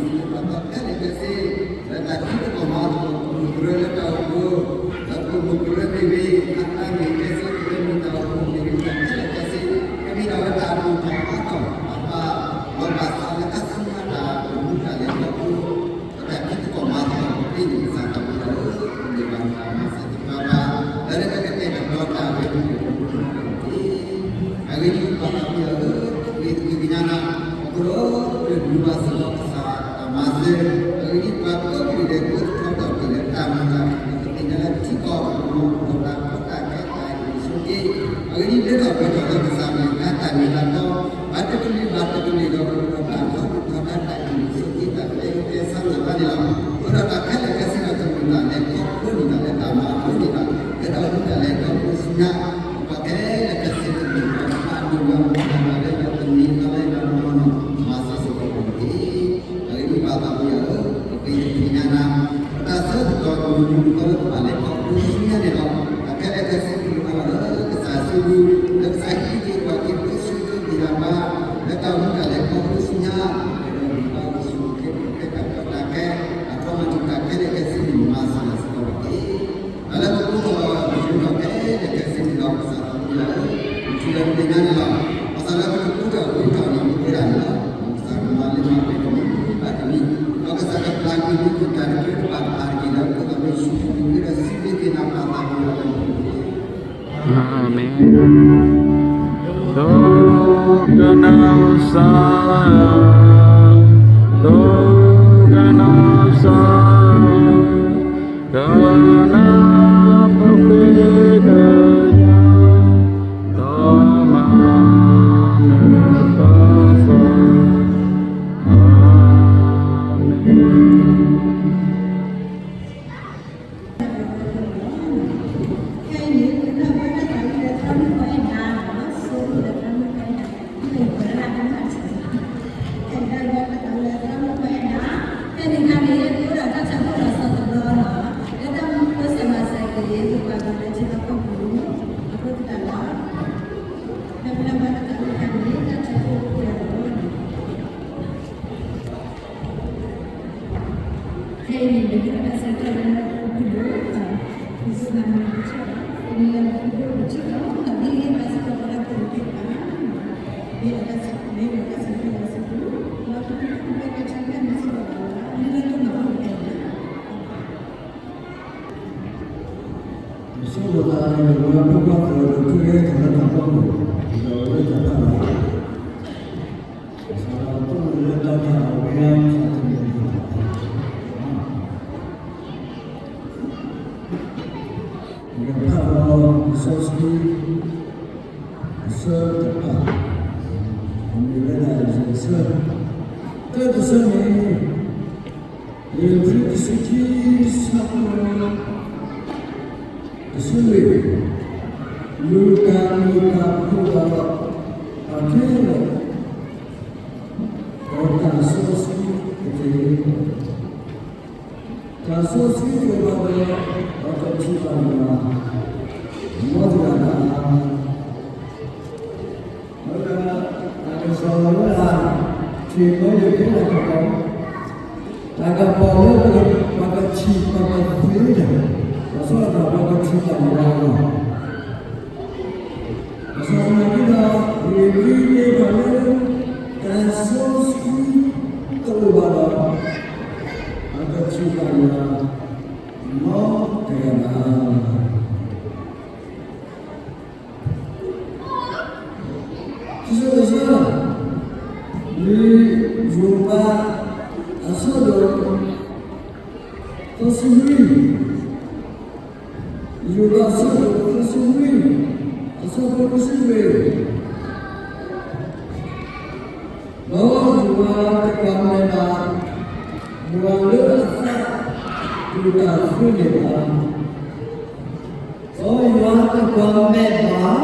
်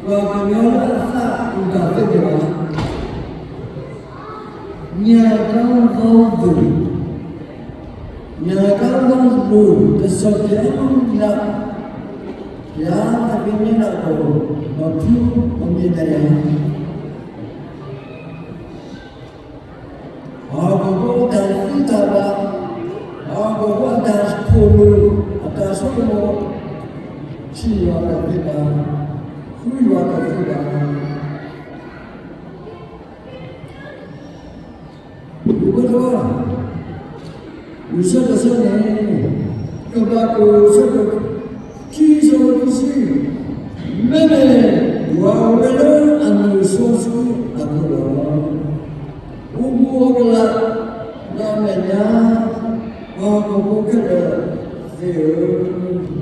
ဘၣ် ပှၤကညီလၢအသးအုၣ်တၢ်သ့န့ၣ်ဘၣ်. ညၣ်တၢ်ဂီၤဘူၣ်, ညၣ်တၢ်ဂီၤဘူၣ် ကစၢ်ယွၤ, ယွၤတၢ်ကညီလၢအအိၣ် ဒီးထူအမံၤဒၣ်ယၤ. ယွၤတသ့ဘၣ်, ဃုယွၤတသ့ဘၣ်. ယဝဲဒၣ် ယဆၢတဆၢန့ၣ် ကဘးကိးဆၢဒိၣ်ခံ ဆၢဖိခံဆံ, မ့မ့ၢ် ယွၤအိၣ်ဝဲလၢအမုၢ်စီဆှံအပူၤလီၤ. အိၣ်မူအိၣ်ကလာ် ဒီးအမဲာ်ညါ ပှၤဟီၣ်ခိၣ်ဖိခဲလၢာ်သ့ၣ်ဧၢ,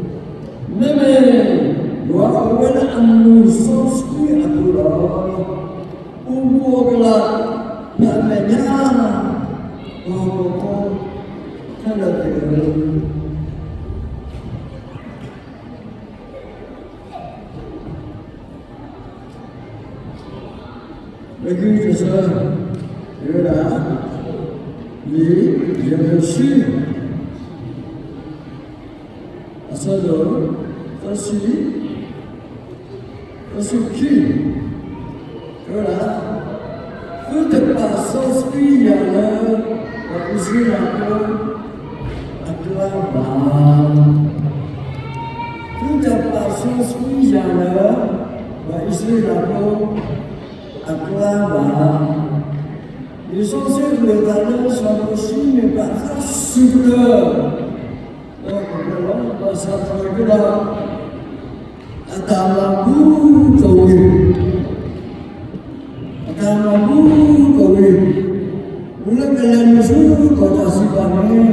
မ့မ့ၢ် ယွၤအိၣ်ဝဲလၢအမုၢ်စီဆှံအပူၤလီၤ. အိၣ်မူအိၣ်ကလာ် ဒီးအမဲာ်ညါ ပှၤဟီၣ်ခိၣ်ဖိခဲလၢာ်သ့ၣ်ဧၢ. လၢခံတဆၢ တဲဝဲဒၣ် လံာ်ယဲၢ်ဆံ အဆၢဒိၣ် သၢဆံ သၢဆံခံ, တဲဝဲဒၣ် သုတပာ်စီဆှံယၤလၢ ပှၤအံၣ်စရ့လးဖိအကျါဘၣ်. သုတပာ်စီဆှံယၤလၢ ပှၤအံၣ်စရ့လးဖိအကျါဘၣ်. လံာ်စီဆှံကွဲးသးလၢစီၤမိၤၡ့န့ၣ် ဘၣ်သးစူၤကတၢၢ် ဒီးကဘၣ်လီၤ ဘၣ်ဆၣ်သနာ်က့ဒီး အတၢ်မၤဘူၣ်ထီၣ်ဝံၤ, အတၢ်မၤဘူၣ်ထီၣ်ဝံၤ, မ့ၢ်လၢကလဲၤနုာ်ဆူကီၢ်တၢ်စံးပာ်န့ၣ်,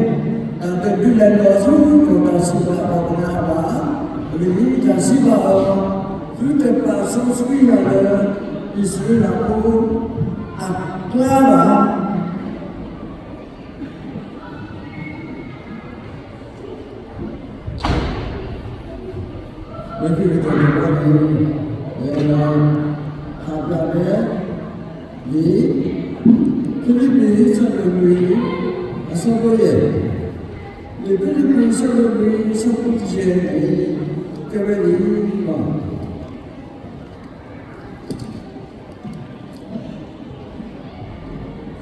တၢ်တဒုးလဲၤနုာ်ဆူကီၢ်တၢ်စံးပာ်အဘၣ်ကနၣ်အဘၣ်, အဂ့ၢ်ဒ်အံၤ, တၢ်စံးဘၣ်အီၤ, သုတပာ်စီဆှံယၤလၢ အံၣ်စရ့လးဖိအကျါဘၣ်. လၢခံကတၢၢ်တဘျီန့ၣ် ပဟးဖျါဖဲ လံာ်ဖံလံးပံး အဆၢဒိၣ်လွံၢ် အဆၢဖိယဲၢ်, လံာ်ဖံလံးပံး အဆၢဒိၣ်လွံၢ် အဆၢဖိယဲၢ်န့ၣ် တဲဝဲဒ်အံၤလီၤ.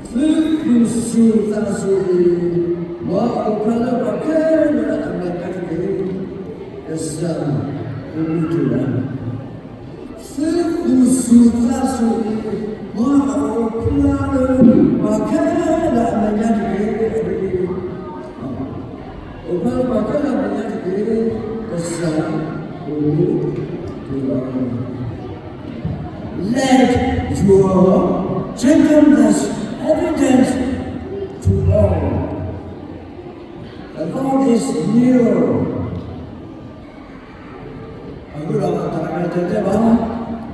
သုသူၣ်စူၤသးစူၤအံၤ, မ်အအိၣ်ဖျါလၢပှၤခဲလၢာ်အမဲာ်ညါတက့ၢ်. ကစၢ်အိၣ်မူတ့ၢ်လီၤ. သုသူၣ်စူၤသးစူၤအံၤ, မ်အအိၣ်ဖျါလၢပှၤခဲလၢာ်အမဲာ်ညါတက့ၢ်. အိၣ်ဖျါလၢပှၤခဲလၢာ်အမဲာ်ညါတက့ၢ်. ကစၢ်အိၣ်မူတ့ၢ်လီၤ. Let your gentleness evident to all. The Lord is near. အဃိဒီးတၢ်ရဲၣ်တၢ်ကျဲၤဘၣ်,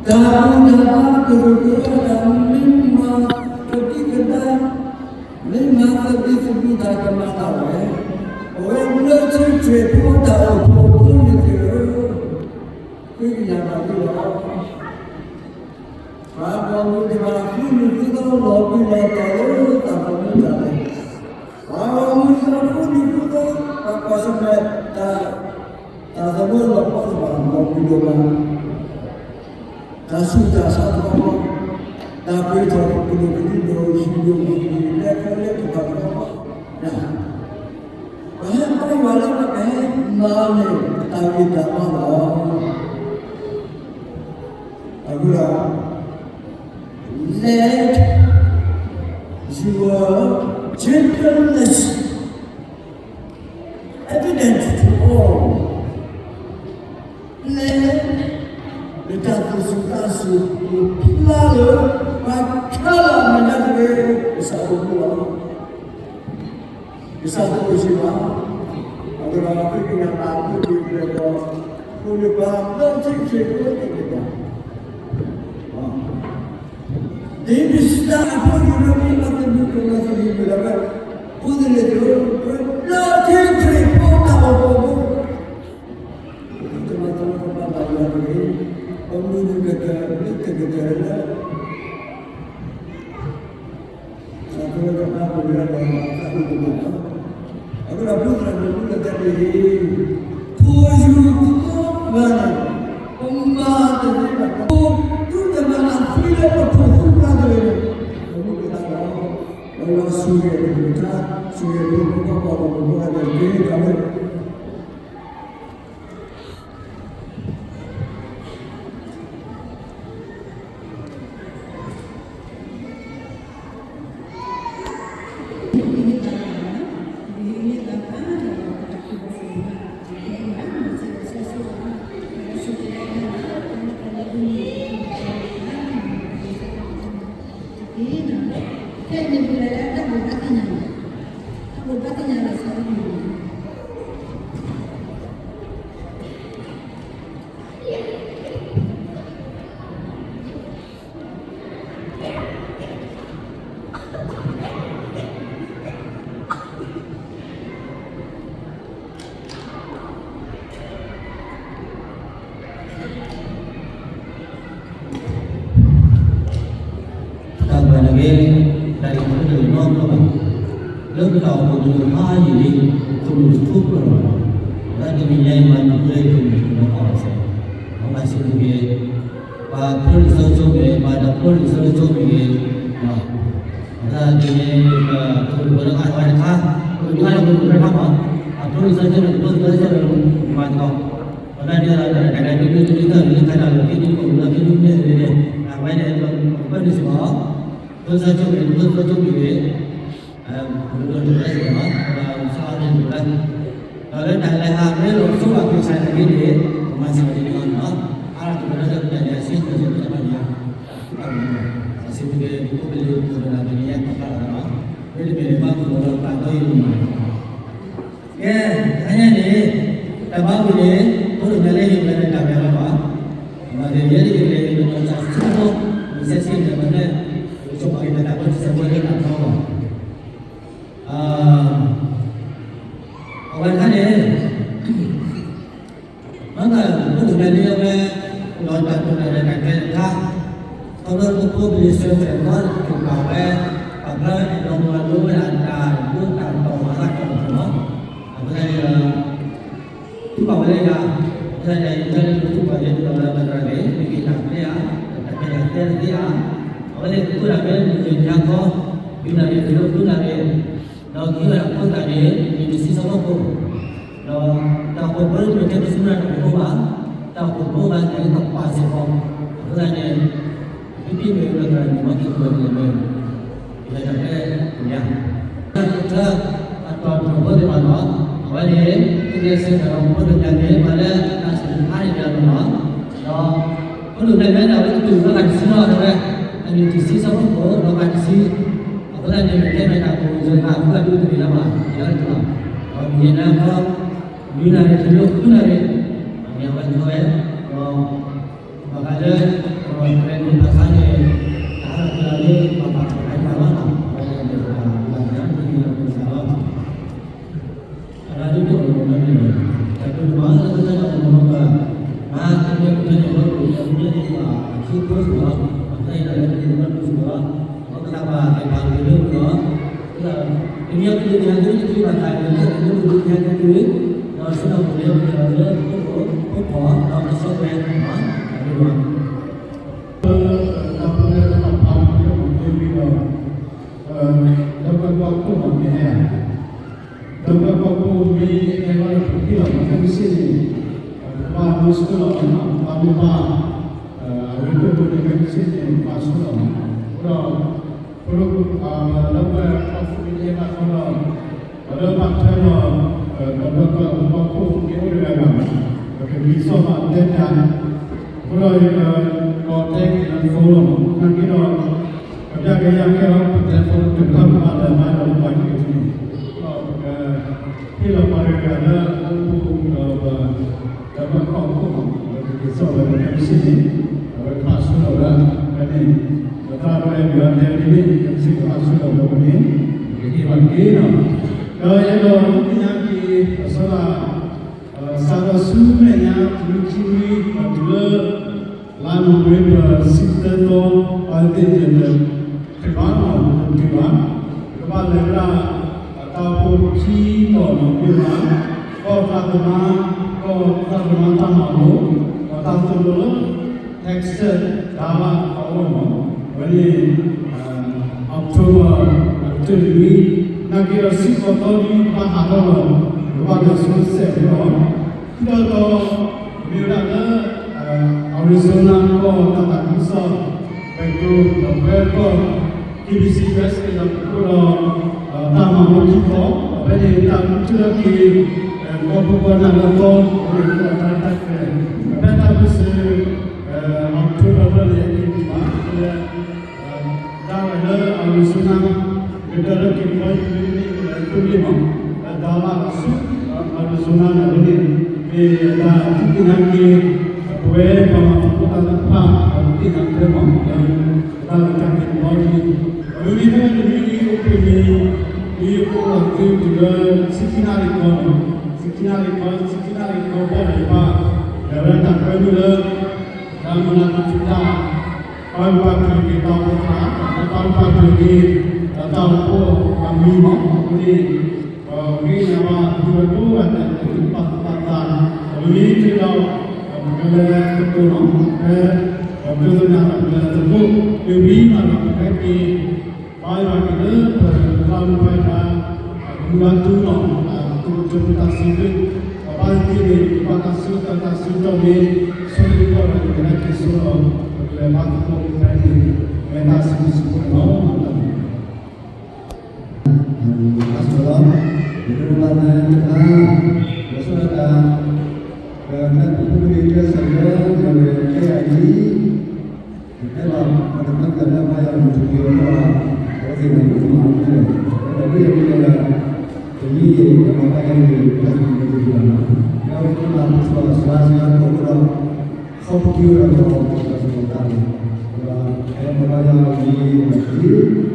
တၢ်ဘူၣ်တၢ်ဘါကရူၢ်ကရၢတၢ် မ့ၢ်မၤသဒံးကဒါ, မ့ၢ်မၤသဒံးသဒူၣ်တၢ်ကမၤတၢ်ဝဲ, အဝဲလၢထံခရံာ်ဖိတၢ်အိၣ်ဖှိၣ်ဖိန့ၣ်သ့ၣ်ဧၢ, ဃ့ကညးဘၣ်သုလီၤ. ပှၤဂီၢ်မုၢ်တဖၣ်ဃုနုာ်ဃုသီလီၤဘှံးလီၤတီၤလၢတၢ်သးမုာ်တၢ်လဲၤ, ပှၤဂီၢ်မုၢ်တဖၣ်ဃုနုာ်ဃုသီ ပှၤကွၢ်ဆၢၣ်မဲာ်တၢ် တၢ်သးမုာ်လီၤပှီၢ်တဖၣ်လီၤဘှံးလီၤတီၤ, တၢ်ဆူးတၢ်ဆါတဖၣ်, တၢ်ပှ့ၤထီၣ်ကဒိၣ်ကဒံဒိၣ် ဟံၣ်ဒိၣ်ဟံၣ်ဒိၣ် လဲၤခီလဲၤထီၣ်တဖၣ်, ပဟဲပာ်ယွၤလၢပကဟဲမၤန့ၢ်တၢ်ဂံၢ်တၢ်ဘါလီၤ. အဃိဒီး let your gentleness evident to all. လဲၤ နတၢ်သူၣ်စူၤသးစူၤ အိၣ်ဖျါလၢ ပှၤခဲလၢာ်အမဲာ်ညါတက့ၢ်. ကစၢ်အိၣ်မူလီၤ. ကစၢ်တအိၣ်ဆံးဘၣ်. အဃိဒီး ဃ့ကညးဘၣ် မ့ၢ်တ့ၢ်ပှဲၤဒီး ဖိလံၤပှၤလၢထံခရံာ်ဖိသ့ၣ်တဖၣ် ဒ်ပစံးတၢ်အဖိအလံၤ မ့ၢ်အသနူတလီၤသယုၢ်မ့ၢ်ဒၣ်ဝဲ ဖိသ့ၣ်လံၤသ့ၣ်ဧၢ, လၢထံခရံာ်ဖိတၢ်အိၣ်ဖှိၣ်ဖိ တမၤသးလၢကဘၣ်ဘၣ်ယွၤတဂ့ၤ, ပမုၢ်နံၤကတၢၢ် လၢတကတၢၢ်လၢ တၢ်ကလၢကဘၣ်ပဝဲဒီး တၢ်အိၣ်ကမၣ်လီၤ. အဃိဒီး ဖိသၣ်မုၣ်ဖိလၢတဲတဂ့ၤ, ဖိယူၤဖိခွါန့ၣ် ပမၤတသ့ဘၣ်, ဖိသုတမၤအသံလၢပဖိသုခွါတဂ့ၤန့ၣ် ပမုၢ်ကသးလီၤ. ဒီးယွၤဆိၣ်ဂ့ၤပတၢ် ဆိၣ်ဂ့ၤပဖိဖိခွါဖိမုၣ်ဖိခွါန့ၣ် တက့ၢ်. တၢ်ဝဲ ခဲအံၤန့ၣ် ပကလဲၤလၢတၢ်ဘိးဘၣ်သ့ၣ်ညါ, တၢ်ဘိးဘၣ်သ့ၣ်ညါလီၤဆီဒ်န့ၣ် တၢ်ဘၣ်နဂ့ၤ တၢ်အံၤတအိၣ်နီတဘျီဘၣ်, လၢပတၢ်အိၣ်ဖှိၣ်တဖၣ်အံၤန့ၣ် ခိၣ်နူာ်တထူၣ်ဖျိလီၤ, တၢ်တမံၤညါအံၤမၤတၢ်လၢခိၣ်နူာ်တထူၣ်ဖျိလီၤစ့ၢ်, မၤစၢၤတဂ့ၤ, ပှၤဖျိလံာ်စီဆှံကၠိမ့ၢ်ဂ့ၤ, ပှၤတၢ်ဖျိလံာ်စီဆှံကၠိမ့ၢ်ဂ့ၤ, အဃိသတးန့ၣ် ပခိၣ်နူာ်ဝဲလၢအါထီၣ်တခါ, ပကဒုးဟးလၢခိၣ်နူာ်ဖဲခါမး, အဖျိလံာ်စီဆှံကၠိန့ၣ် ဖျိလံာ်စီဆှံကၠိန့ၣ် မၤတကီ, အဃိသတးန့ၣ် တၢ်တဂၤတဂၤ ဒုးဒုးဒုးဒုး တၢ်လၢခါတၢ်လီၤ က့ၤဒုးခိၣ်နူာ်လီၤ က့ၤဒုးမ့ၢ်ဂ့ၤန့ၣ် အဝဲန့ၣ် ပဘၣ်ဒုးစ့ၢ်ကီး ဖျိလံာ်စီဆှံကၠိမ့ၢ်ဂ့ၤ ဖျိလံာ်စီဆှံကၠိမ့ၢ်ဂ့ၤ, ပကဒိးန့ၢ်ဝဲစ့ၢ်ကီး ပကစးအီၤန့ၣ်တကလၢ, ဒီးလၢတၢ်လဲၤဟးမ့ၢ်လီၤဆိဘၣ်က့ၤဆၢတဂ့ၤန့ၣ် ပမၤစၢၤတဂ့ၤလီၤန့ၣ်လီၤ, အါထီၣ်တကလၢလၢပတၢ်လဲၤအဆၢကတီၢ်ဆၢကတီၢ်ဘၣ်န့ၣ်ဧါ, အစံးတဂ့ၤ ပအိၣ်က့ၤလၢပခိၣ်နူာ်တဂၤတဂၤ မ့တမ့ၢ်ဘၣ်ခိၣ်နူာ်လီၤပာ်တီယိာ်န့ၣ် ကဲ, တဟါညါန့ၣ် တၢ်ဘါပူၤန့ၣ် ဖိဒိၣ်ညါလၢယိၤကျဲန့ၣ်တၢ်မဲာ်လီၤဘၣ်, မ့ၢ်ယဲဒၣ်ယိၤကျဲန့ၣ် ပနီၢ်ကစၢ်ဆၢဖိ မုၢ်ဆ့ၣ်ဆ့ၣ်န့ၣ် ပန့ၣ် ပဆိကမိၣ်က့ၤပတၢ်ဖိတစဲးဖိလၢတၢ်ထီဘၣ်, အဝဲတခါန့ၣ် မ့ၢ်တၢ်ဖိဒိၣ်ညါလၢအဝဲ ဒီးတၢ်တိာ်တၢ်ရဲၣ်တၢ်ကျဲၤတခါ, ခီဖျိလၢပဖိပလံၤစၢၤသွဲၣ်သီတကပၤဝဲ, ပှၤဖျါအဲၣ်ဒိးမၤလိဝဲဒၣ်တၢ်ဒိတၢ်တီၢ်မၤလၢကီၢ်ပူၤလီၤ. အဃိသတးန့ၣ်ဒီး တူၢ်ဘၣ်ဝဲလၢယၤ, အဃိသတးန့ၣ် ယကလဲၤလၢပတူၢ်ဘၣ်ယဲဒၣ်လၢဘၣ်သရၣ်န့ၣ် မ့ၢ်က့ၤတၢ်ကျဲဧါ, တၢ်ကျဲၤတၢ်သဲတသ့ဧါ, အဝဲန့ၣ်ကအိၣ်ဒၣ်ဖဲမုၢ်ယဲၢ်ညါခီ, ဒုးနၣ်ရံၣ်တလၢဃုနၣ်ရံၣ် ဒီးကဟ့ၣ်ဝဲဒၣ်ဖိသၣ်န့ၣ် မ့ၢ်တဆံဆၢဖိခိၣ်, ဒီးတၢ်အိၣ်ဖှိၣ်ဖိတမ့ၢ်ထဲပဆူၣ်နၢ်တၢ်အိၣ်ဖှိၣ်ဖိဘၣ်, တၢ်အိၣ်ဖှိၣ်ဖိဘၣ်သ့ၣ်သ့ၣ်ကပာ်စ့ၢ်ကီး, အဃိသတးန့ၣ် ပမ့ၢ်မ့ၢ်ဝဲဒၣ်န့ၣ် မ့ၢ်က့ၤကွၢ်န့ၣ်လၢ ယတၢ်ဖဲပူၤညါ, တၢ်ကတၢၢ် အတီၢ်ပှၤဖိသ့ၣ်တဖၣ်လီၤ, အဝဲန့ၣ် သုကလဲၤဆၢထၢၣ်ဒီးဖိဒိၣ်ညါန့ၣ် ပှၤလၢတၢ်စူၢ်တၢ်နာ်န့ၣ်လီၤ, ဒီး ဖိဒိၣ်ညါန့ၣ် အဝဲကတူၢ်ဘၣ်တၢ်တဆံလီၤ အဝဲ အမ့ၢ်တဆံဆၢဖိခိၣ် ဒီးဘၣ်တဆံ, အဃိသတးန့ၣ် မ့ၢ်တဲမ့ၢ်တၢ်ကီၢ်ပူၤစၢၤသး အဃိအဒုးတဂ့ၤလၢၤဘၣ် ယၤတလီၤ, ဒီးမ့ၢ်ယဲၢ်ညါခီ ဒုးနၣ်ရံၣ်တလၢဃုနၣ်ရံၣ်, အမ့ၢ်အဝဲန့ၣ်ဝဲ, ဒီး ဘၣ်ဃးလၢ ပှၤတရဲၣ်န့ၣ်ဘၣ်ဆၣ်န့ၣ် တၢ်ဟးထီၣ်က့ၤလီၤလၢပှၤဘၣ်တၢ်ဖဲတၢ်လီၤ, အဝဲန့ၣ်တၢ်ဘၣ်သးန့ၣ် မ့ၢ်က့ၤလီၤပှၤစၢ်လီၤ, အရၤဒိၣ်တအိၣ်လီၤန့ၣ်, တၢ်ဒိၣ်တမၤလၢပတၢ်အိၣ်လီၤဘၣ်, မၤတမ့ၢ်ပတၢ်န့ၣ် ဘၣ်ဒိၣ်တမ့ၢ်န့ၣ် ပှၤအခံဖိစ့ၢ်ကီး, ပှၤဖဲအံၤလီၤလၢပတၢ်ဘၣ်ဒိၣ်စ့ၢ်ကီး, ဒီးပတၢ်ဘၣ်သ့ၣ်တဖၣ်န့ၣ်လၢပဂီၢ်, တနံၤအံၤပဒုးသ့ၣ်ညါသုလၢတချုးဘၣ်တၢ်န့ၣ် လၢပဒုးသ့ၣ်ညါသု, ဒီးဆၢကတီၢ်ပူၤန့ၣ် ပကလဲၤလီၤလၢ အိၣ်ဖှိၣ် ဒီးကဆှီပှဲၤ တၢ်ဒိၣ်မး တၢ်ဖိလၢတၢ်ဖးလၢပှၤမၤသ့ဝံၤဒီး ဒီးပှၤကီၢ်ခိၣ်မၤက့ၤဟဲဧါ, ဒီးပှၤကီၢ်ခိၣ်မ့ၢ်ဟဲလီၤဒီးပဟ့ၣ်လီၤမၤခဲမုၢ်ဆ့ၣ်န့ၣ်, ပဘၣ်မၤဆူၣ်လီၤမးနီၤ, ပဘၣ်မ့ၢ်ဘၣ် အဝဲဒၣ်ဖိန့ၣ်ခဲမုၢ်ဆ့ၣ်န့ၣ် ပဘၣ်ဆူၣ်လီၤမး, အဃိဒီး ဖိဒိၣ် လၢပှၤကီၢ်ခိၣ်မ့ၢ်ဟဲဘၣ်ဃီဒီး ပှၤလၢဘၣ်ထွဲဒီး ပှၤကီၢ်ခိၣ်မ့ၢ်အိၣ်တဂၤဂၤ, ပကဒ်သိးဘၣ်တဲတၢ်, အဃိဒီးယက ကီးတဲက့ၤလၢဖိလီၤမး, နာ်က့ဒီး ပျၢ်က့ၤယၤကဲလီၤ ပတဲဖိတကပၤလၢမၤဒီးပှၤက့ၤန့ၣ်, ဒီးပက ဟ့ၣ်လီၤပှၤတဂၤဂၤလၢအအိၣ်ဖှိၣ်ဒီး ဒီးပှၤကီၢ်ခိၣ်မး ဒီးပက့ၤစိာ်ဝဲလၢခဲမုၢ်ဆ့ၣ်န့ၣ်, အဝဲကဘၣ်ဆူၣ်လီၤဝဲဒၣ်ဖဲန့ၣ်, ဒီးတၢ်ဒိးအဲၣ်ဒိးတဲဒ်န့ၣ် ခဲမုၢ်ဆ့ၣ်ကဘၣ်ဆူၣ်လီၤဝဲဖဲန့ၣ်, ပကဟ့ၣ်လီၤတက့ၢ်နီၤ, ဒီးယအဲၣ်ဒိးဒုးသ့ၣ်ညါက့ၤ အစီဒၣ် စးထီၣ်ဆူမဲာ်ညါ တနွံခံနွံ ဒီးတုၤလၢ လါနိၣ်ဝ့ဘၢၣ် ဆံသၢသီ ပှၤသ့ၣ်ညါလၢ တဘၣ်နီၤ တတုၤဘၣ်, ကဘၣ်လဲၤဝဲဒၣ် တၢ်အိၣ်ဖှိၣ်ခံတီၤနီၤ မ့ၢ်ဘၣ် ကီၢ်သးသမါ, ကီၢ်သးသမါတၢ်မၤလိ, ဒီးတၢ်သိၣ်လိလၢ Texas Dallas အအိၣ်နီၤ, အဝဲန့ၣ် October အကတၢၢ်တနွံ, နာ်က့ဒီး ဆံဃိးသီနွံ ဘၣ်ဟးထီၣ်လီၤ, ကဘၣ်လဲၤဆူစဲးဖိလီၤ. ခံတီၤတီၤ မ့ၢ်ဝဲဒၣ်လၢ Arizona ကီၢ်တၢ်သးခုကစီၣ် ပှဲၤကျိ ဒီးဖဲကီၢ် KBC USA ဒီးပကိးဒီး တၢ်မၤလိခံတီၤ, ဒီးဖဲန့ၣ်တၢ်အိၣ်ဆူၣ်ထီၣ်က့ၤ ကီၢ်ခိၣ်ကီၢ်နၢ်လၢကီၢ် ဒီးတၢ်ရဲၣ်တၢ်ကျဲၤ, ဒီးဖဲတၢ်ပၢၢ်ဆၢ October လၢန့ၣ် အက့ၤဘၣ် လၢ ဒၣ်ဝဲလၢ Arizona, ကတၢၢ်လၢက့ၤခီယံၤန့ၣ် သုးလ့ၣ်မး, အဒါလၢအဆူ Arizona န့ၣ်န့ၣ် မ့ၢ်အဒါသုသ့ၣ်ညါက့ၤ ပဝဲပှၤမၤသကိးတၢ်သ့ၣ်တဖၣ် ပသ့ၣ်ညါထွဲမး လၢအဒါလၢကက့ၤခီယံၤ, အဝဲမ့ၢ်ဖဲန့ၣ်မ့ၢ်အိၣ်ဖဲန့ၣ် မ့ၢ်အိၣ်လီၤသုတုၤလၢ ဆံခံနၣ်ရံၣ်ကီၢ်န့ၣ်, ဆံခံနၣ်ရံၣ်ကီၢ် ဆံခံနၣ်ရံၣ်ကီၢ်ဘၣ်န့ၣ်ဘၣ်, ဒီးဝဲတၢ်ကွဲမုာ်လၢ တၢ်မုၢ်လၢ်တၢ်ထူၣ်ဖျဲး ပာ်ဂၢၢ်ပာ်ကျၢၤက့ၤတၢ်အိၣ်ဖှိၣ်သရၣ်, ပာ်ဂၢၢ်ပာ်ကျၢၤက့ၤ တၢ်အိၣ်ဖှိၣ်အမံၤမး အဃိန့ၣ် ပဂ့ၢ်ညါဘၣ် ပသုဝဲဒိၣ်ဝဲဒၣ် ပသုပာ်သူၣ်ပာ်သး ပမ့ၢ်ထုးဒီး ပကလဲၤသကိးနီၤ ဖဲ ပဒိးသန့ၤဒီးပကလဲၤသကိး မ့ၢ်ဝံၤမးဒီးပကဟဲက့ၤ ဘါယွၤက့ၤလၢပသရၣ်မုၣ်တဖၣ် မုၢ်လၢ်တူၢ်နီၤ သုးကၠိဖိတၢ်စုကဝဲၤ ပဘၣ်သ့ၣ်န့ၣ် ပဘၣ်တၢ်ဆၢကတီၢ် တၢ်ဆၢကတီၢ်မ့ၢ် ဆိၣ်ဂ့ၤကီၢ်ဒီး ပကဟဲက့ၤဆိဒီး ပကလဲၤဘါသကိးဖဲန့ၣ် မ့ၢ်တၢ်စံးဘျုးစံးဖှိၣ်န့ၣ်လီၤ. တၢ်ဆိၣ်လီၤ ယကဘၣ်သးတခါ လီၤဆီဒၣ်တၢ် ပမ့ၢ်ပဖိပလံၤကျဲးစၢးလၢ ယဝဲၢ်ကျဲယၤလံ ယတဲဘၣ် ပှၤတဖၣ်လၢဘါယွၤမုၢ်ထူၣ်က့ၤအဂီၢ် အဝဲသ့ၣ်န့ၣ် မ့ၢ်မၤအီၤတဖျၢၣ် ဒီးဒ်ယမ့ၢ်တဲလၢ တမံၤအံၤ ပမၤဘါယွၤန့ၣ် ပတၢ်သဘျ့တဂ့ၤဘၣ်လီၤ. ဒီးအဝဲသ့ၣ်မၤပစီၤစှၤစှၤကိးဒီး ခီဖျိဒီးပှၤကညီတၢ်သ့ၣ်တဖၣ် ဒီးပမၤဘါယွၤအံၤ ဒီးဖိပလံၤကျဲး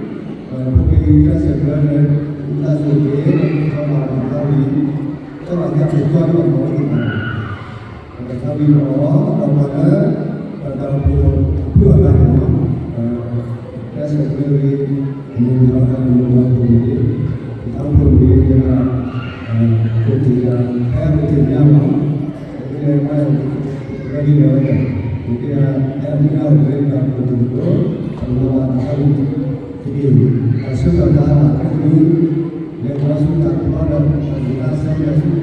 စၢးလၢ တၢ်ဆိၣ်ဂ့ၤ ဒီးပမၤဘါယွၤအံၤ တၢ်ဘၣ်သ့ၣ်တဖၣ် ပကကွၢ်ဒီးပှၤဝဲသ့ၣ်တဖၣ် ပကသးဝံၣ်အီၤ ဒီးပှၤလၢ ပတၢ်အိၣ်ဖှိၣ်ဖုအဂၤန့ၣ်လီၤ. ကျဲးစၢးကျၢၤဂ့ၤ မုၢ်လီၤဂာ်မုၢ်လီၤဂာ်ပူၤန့ၣ် ပတၢ်အိၣ်ဖှိၣ်န့ၣ် ယဲဒၣ် ပတ့ၢ်ယၤ ဖဲပတ့ၢ်ညါလီၤ. ပကလဲၤဘါယွၤ ပကလဲၤဒ်လဲၣ်ဝဲဒၣ် ပကဟဲမုၢ်နၤအိၣ်လၢတၢ်အိၣ်ဖှိၣ်တကီၢ် ပလီၤဂာ်တၢ်အိၣ်ဖှိၣ် တက့ၢ် တၢ်ဆၢကတီၢ်တၢ်လၢခဲအံၤ လဲၤခီဆူတၢ်ကလီဒီး တၢ်ဂ့ၢ်တၢ်ဆၢကတီၢ်ဆူ ပှၤ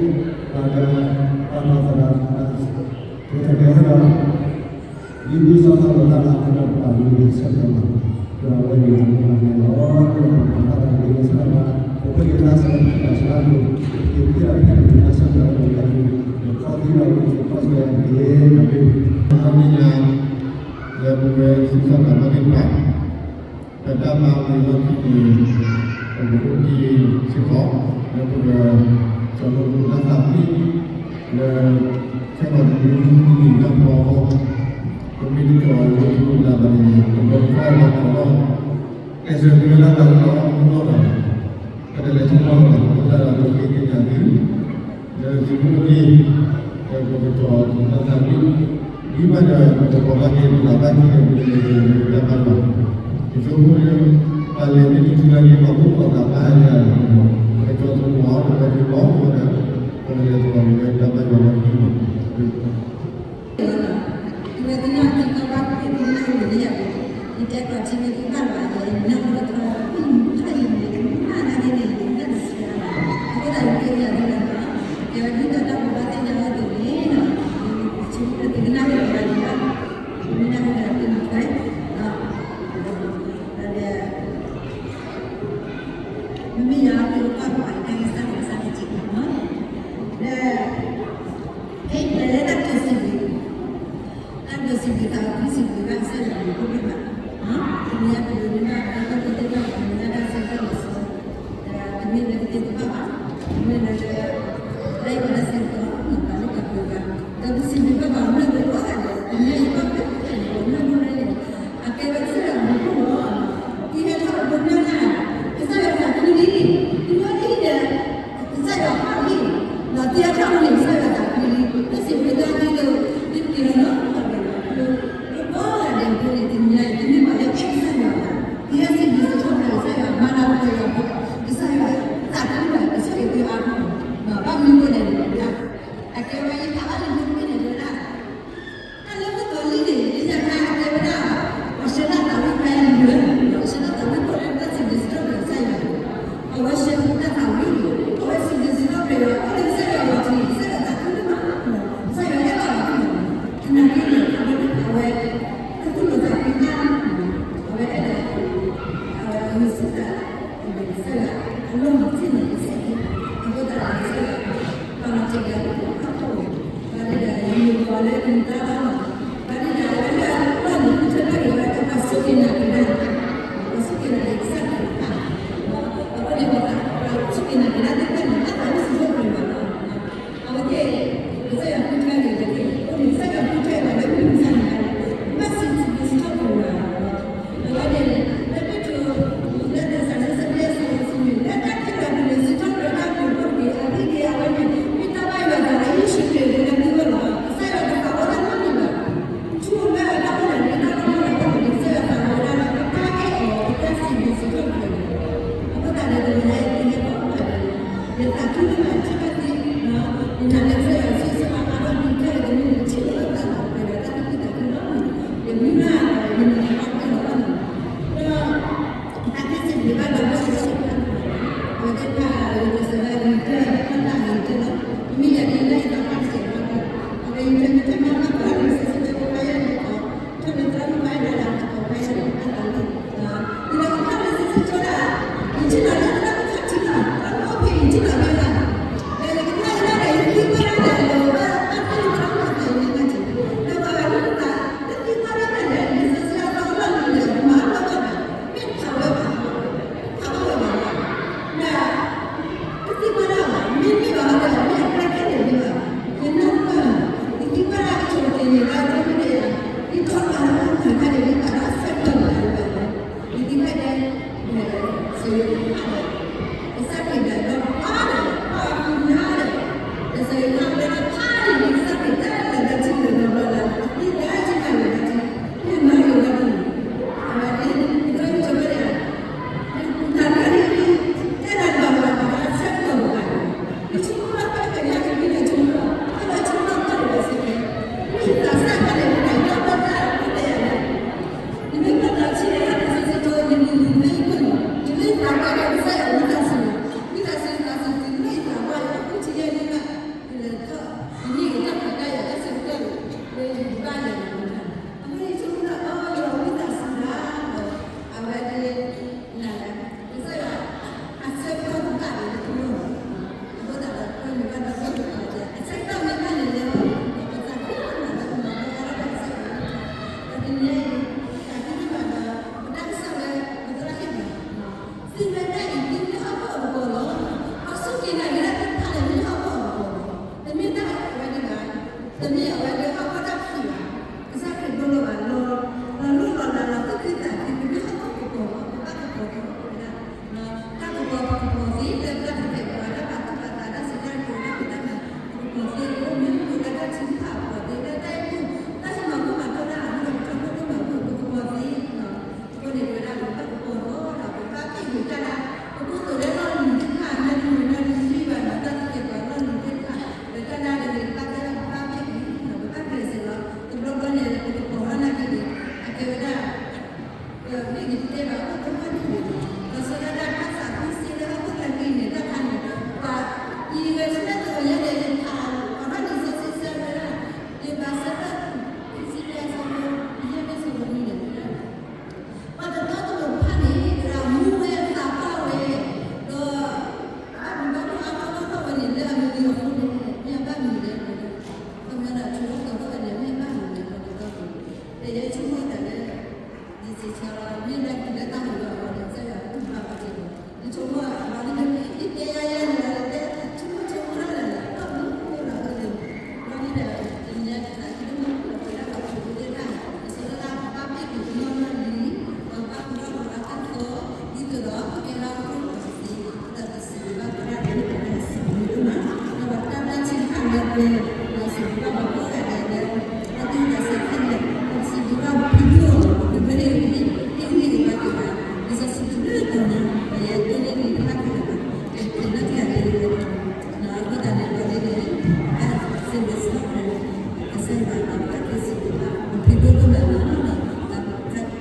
က ပှၤပာ်သရၣ် ပှၤတကဲဝဲဒီး ဒ်မုၢ်စီၤသီလီၤတၢ်လၢအကဒီးပှၤမုၢ်နံၤဆၢကတီၢ်ဘၣ် ဒီးအဝဲန့ၣ်အမိၢ်ပှၢ်န့ၣ်လီၤ ဒီးပှၤပာ်သရၣ်တကဲဝဲဆၢကတီၢ်ဘၣ် ပဖိပလံၤကျဲးစၢး တၢ်ဆၢကတီၢ် ပက့ၤဖဲအဖဲပတၢ်ဆၢကတီၢ်ဝဲန့ၣ် ခီသံဒီးပက့ၤခီဆၢကတီၢ်န့ၣ် တၢ်ဘျုး အါမ့ၢ်ညါ လၢပဝဲသ့ၣ်တဖၣ်ဘၣ်သ့ၣ်တဖၣ် ပတၢ်ဘါပူၤလီၢ်ခံန့ၣ် ပကအိၣ်က့ၤစ့ၢ်ကီး လၢပက ကၠီၤလိာ်ပတၢ်သးဝံၣ် လၢ ဆၢကတီၢ်တနွံနံၤတၢ်ဖျီအဂီၢ် ပမ့ၢ်တကၠီၤလိာ်ပတၢ်သးဝံၣ်န့ၣ် ပကဘၣ်ဘၣ်ကၠီၤလီၤ ကျဲးစၢးက့ၤဝဲဒၣ်တၢ်လီၢ်လီၢ်လီၢ်လီၤ ပတလဲၤထီၣ်လီၢ်လီၢ် ပတၢ်သးဝံၣ်က့ၤကညးသု လၢသုးမုၢ်အ့ၣ် လၢပကကၠီၤတၢ်သးဝံၣ် ဒ်ဘၣ်ဒီး ပကပီၤဘၣ်က့ၤပသးဘၣ်က့ၤဒီး ပကလဲၤက့ၤလၢတၢ်ဘါယွၤ ယဆိကမိၣ်လၢ ပလဲၤမ့ၢ်တတုၤလၢန့ၣ် ပှၤအိၣ်ခိးသးဘၣ်ယၤလီၤ ပကကၠီၤသကိးအီၤ ပကကၠီၤသကိးအီၤဒီး ပကလဲၤသကိးက့ၤလၢတၢ်ဘါယွၤလီၢ်ခံလီၤ မ့မ့ၢ်ယၤ ပကကွၢ်ပှၤတၢ်ကစီၣ် ကစီၣ်တစဲးဖိမး ဒီး ဟဲပလဲၤလၢတၢ်ကတိၤစံးဘျုး တၢ်ကတိၤစံးဘျုးသးခုစံးဘျုးဘၣ်ကစၢ်ယွၤအဘျုးအဖှိၣ်မး တမ့ၢ်ယၤပဒိးန့ၢ်ဘၣ် တၢ်ကတိၤသ့ၣ်တဖၣ် တမ့ၢ်ဒၣ်တၢ်ဆၢကတီၢ်လီၤဆီ ဒီးတမ့ၢ်လၢကသ့တဘၣ်ဘၣ် မ့ၢ်လၢလၢ တၢ်အံၤပှၤလၢဆၢကတီၢ် ပှၤလၢပှၤကျၢၤဘၣ် ဒီးပစံးဘျုးဘၣ်ပှၤမုၢ်လၢ်ကိးဂၤဒဲး တမ့ၢ်ယဘၣ်ဖဲ ပှၤမုၢ်လၢ်န့ၣ် အကဲဝဲကစၢ်ယွၤအဘျုးအဖှိၣ်လီၤ သုဟဲထီၣ်အဘျုးမုၢ်လၢ် ကစၢ်ယွၤသးခုလံ သုဟဲထီၣ်ဒ်အံၤဒီး ကစၢ်ယွၤဟ့ၣ်လီၤ သုဟဲထီၣ်န့ၣ် ကစၢ်ယွၤသးခုလံ လၢစံးဘျုးတၢ်ဒ်သိး သုက့ၤလီၤလၢ ကိးဂၤဒဲးအဃိန့ၣ် တမ့ၢ်ဘၣ်လၢအဲၣ်ကစၢ်ယွၤဘၣ် န့ၣ်တဲဘၣ်အခိၣ်သၣ်ဃံန့ၣ်, ဒီးစီၤဒၤဝံးတၢ်သးခုစံးလၢအခိၣ်သၣ်ဃံန့ၣ် တၢ်ခါန့ၣ်, ပှၤအံၤဂဲၤဆၢထၢၣ်တဂီၤညါန့ၣ် ယဖးအီၤထီၣ်န့ၣ် စီဆှံဆၢဝဲဒၣ်, ယဘၣ်ဆၢထၢၣ် ခံဆံယဲၢ်ဆၢဖိ ယဲၢ်မ့ၢ်ဆၢဖိန့ၣ်, ပှၤတတီတလိၤတဖၣ်န့ၣ် တဂၤမူဝဲသးပှၢ်ဝဲ, ဒီး ဘၣ်မူဘၣ်ဒါအါထီၣ်ထီၣ်ဝဲန့ၣ် လၢအမံၤအဃိန့ၣ် မ့ၢ်အဘၣ်မနုၤလဲၣ်, ခီပညီဒီး ဆိကမိၣ်ဝဲဒၣ်န့ၣ် မ့ၢ်ဘၣ်မနုၤလဲၣ် ပှၤတတီတလိၤ, ဒီးယဲဆိကမိၣ်တၢ်လၢ ယစံးဆၢလီၤ မ့ၢ်လၢတုၤလၢတၢ်မုာ်လီၤအဂီၢ်န့ၣ် ကစၢ်ယွၤကူၣ်ဘၣ်ပှၤက့ၤလီၤ, ယဆိကမိၣ်အဘၣ်လၢ ယတဲယၤယၤန့ၣ်လီၤ ယတဲဆိကမိၣ်ဆိကမိၣ်ဒၣ်လဲာ်လီၤ တၢ်မုာ်လီၤအဂီၢ်န့ၣ်, ဘၣ်န့ၣ်ဒီး တနံၤညါတသးဒ့မုၣ်လီၤ ပဝဲဒၣ်ပှၤခရံာ်ဖိသ့ၣ်တဖၣ်န့ၣ် ပဆၢလၢပဘၣ်ပ့ၢ်ကွံာ်ပနီၢ်နီၢ်လံ, ပဘၣ်ပနီၢ်ပဝဲဒၣ်တၢ်သီ, ဒ်သိးဒီးပကဲထီၣ်ခရံာ်ဖိစ့ၢ်ကီး ဒီးပစံးဘျုးဘၣ်ပဝဲဒၣ်လၢပတၢ်စံးဘျုးဒိၣ်မး, ဒီးပတၢ်ဘျၣ်ဆၣ်တဖၣ်လၢပဝဲ, ဒီးစံးဘျုးဘၣ်ပှၤကိးဂၤဒဲးလၢ တၢ်သူၣ်ဝံၣ်သးဆၢခဲလၢာ်, ဒီးပစံးဘျုးဘၣ်ပဖုဒိၣ်အီၤ ပဖုဒိၣ်န့ၣ်ဂ့ၤဘၣ်က့ၤဘၣ်, လံာ်စီဆှံဒိၣ်တၢ်ညါ ဒီးယဲဒိၣ်န့ၢ်လံတဖၣ်က့ၤဘၣ်, ကဲထီၣ်တဂၤန့ၣ် အဃိသတးန့ၣ် ပှၤလၢန့ၣ် စံးဘျုးစံးထီၣ်ပတြၢၤ ကစၢ်ယွၤ ဒီးပသးခုစံးဘျုးဘၣ် ပဖုဒိၣ်ဒိၣ်မးလီၤ. သး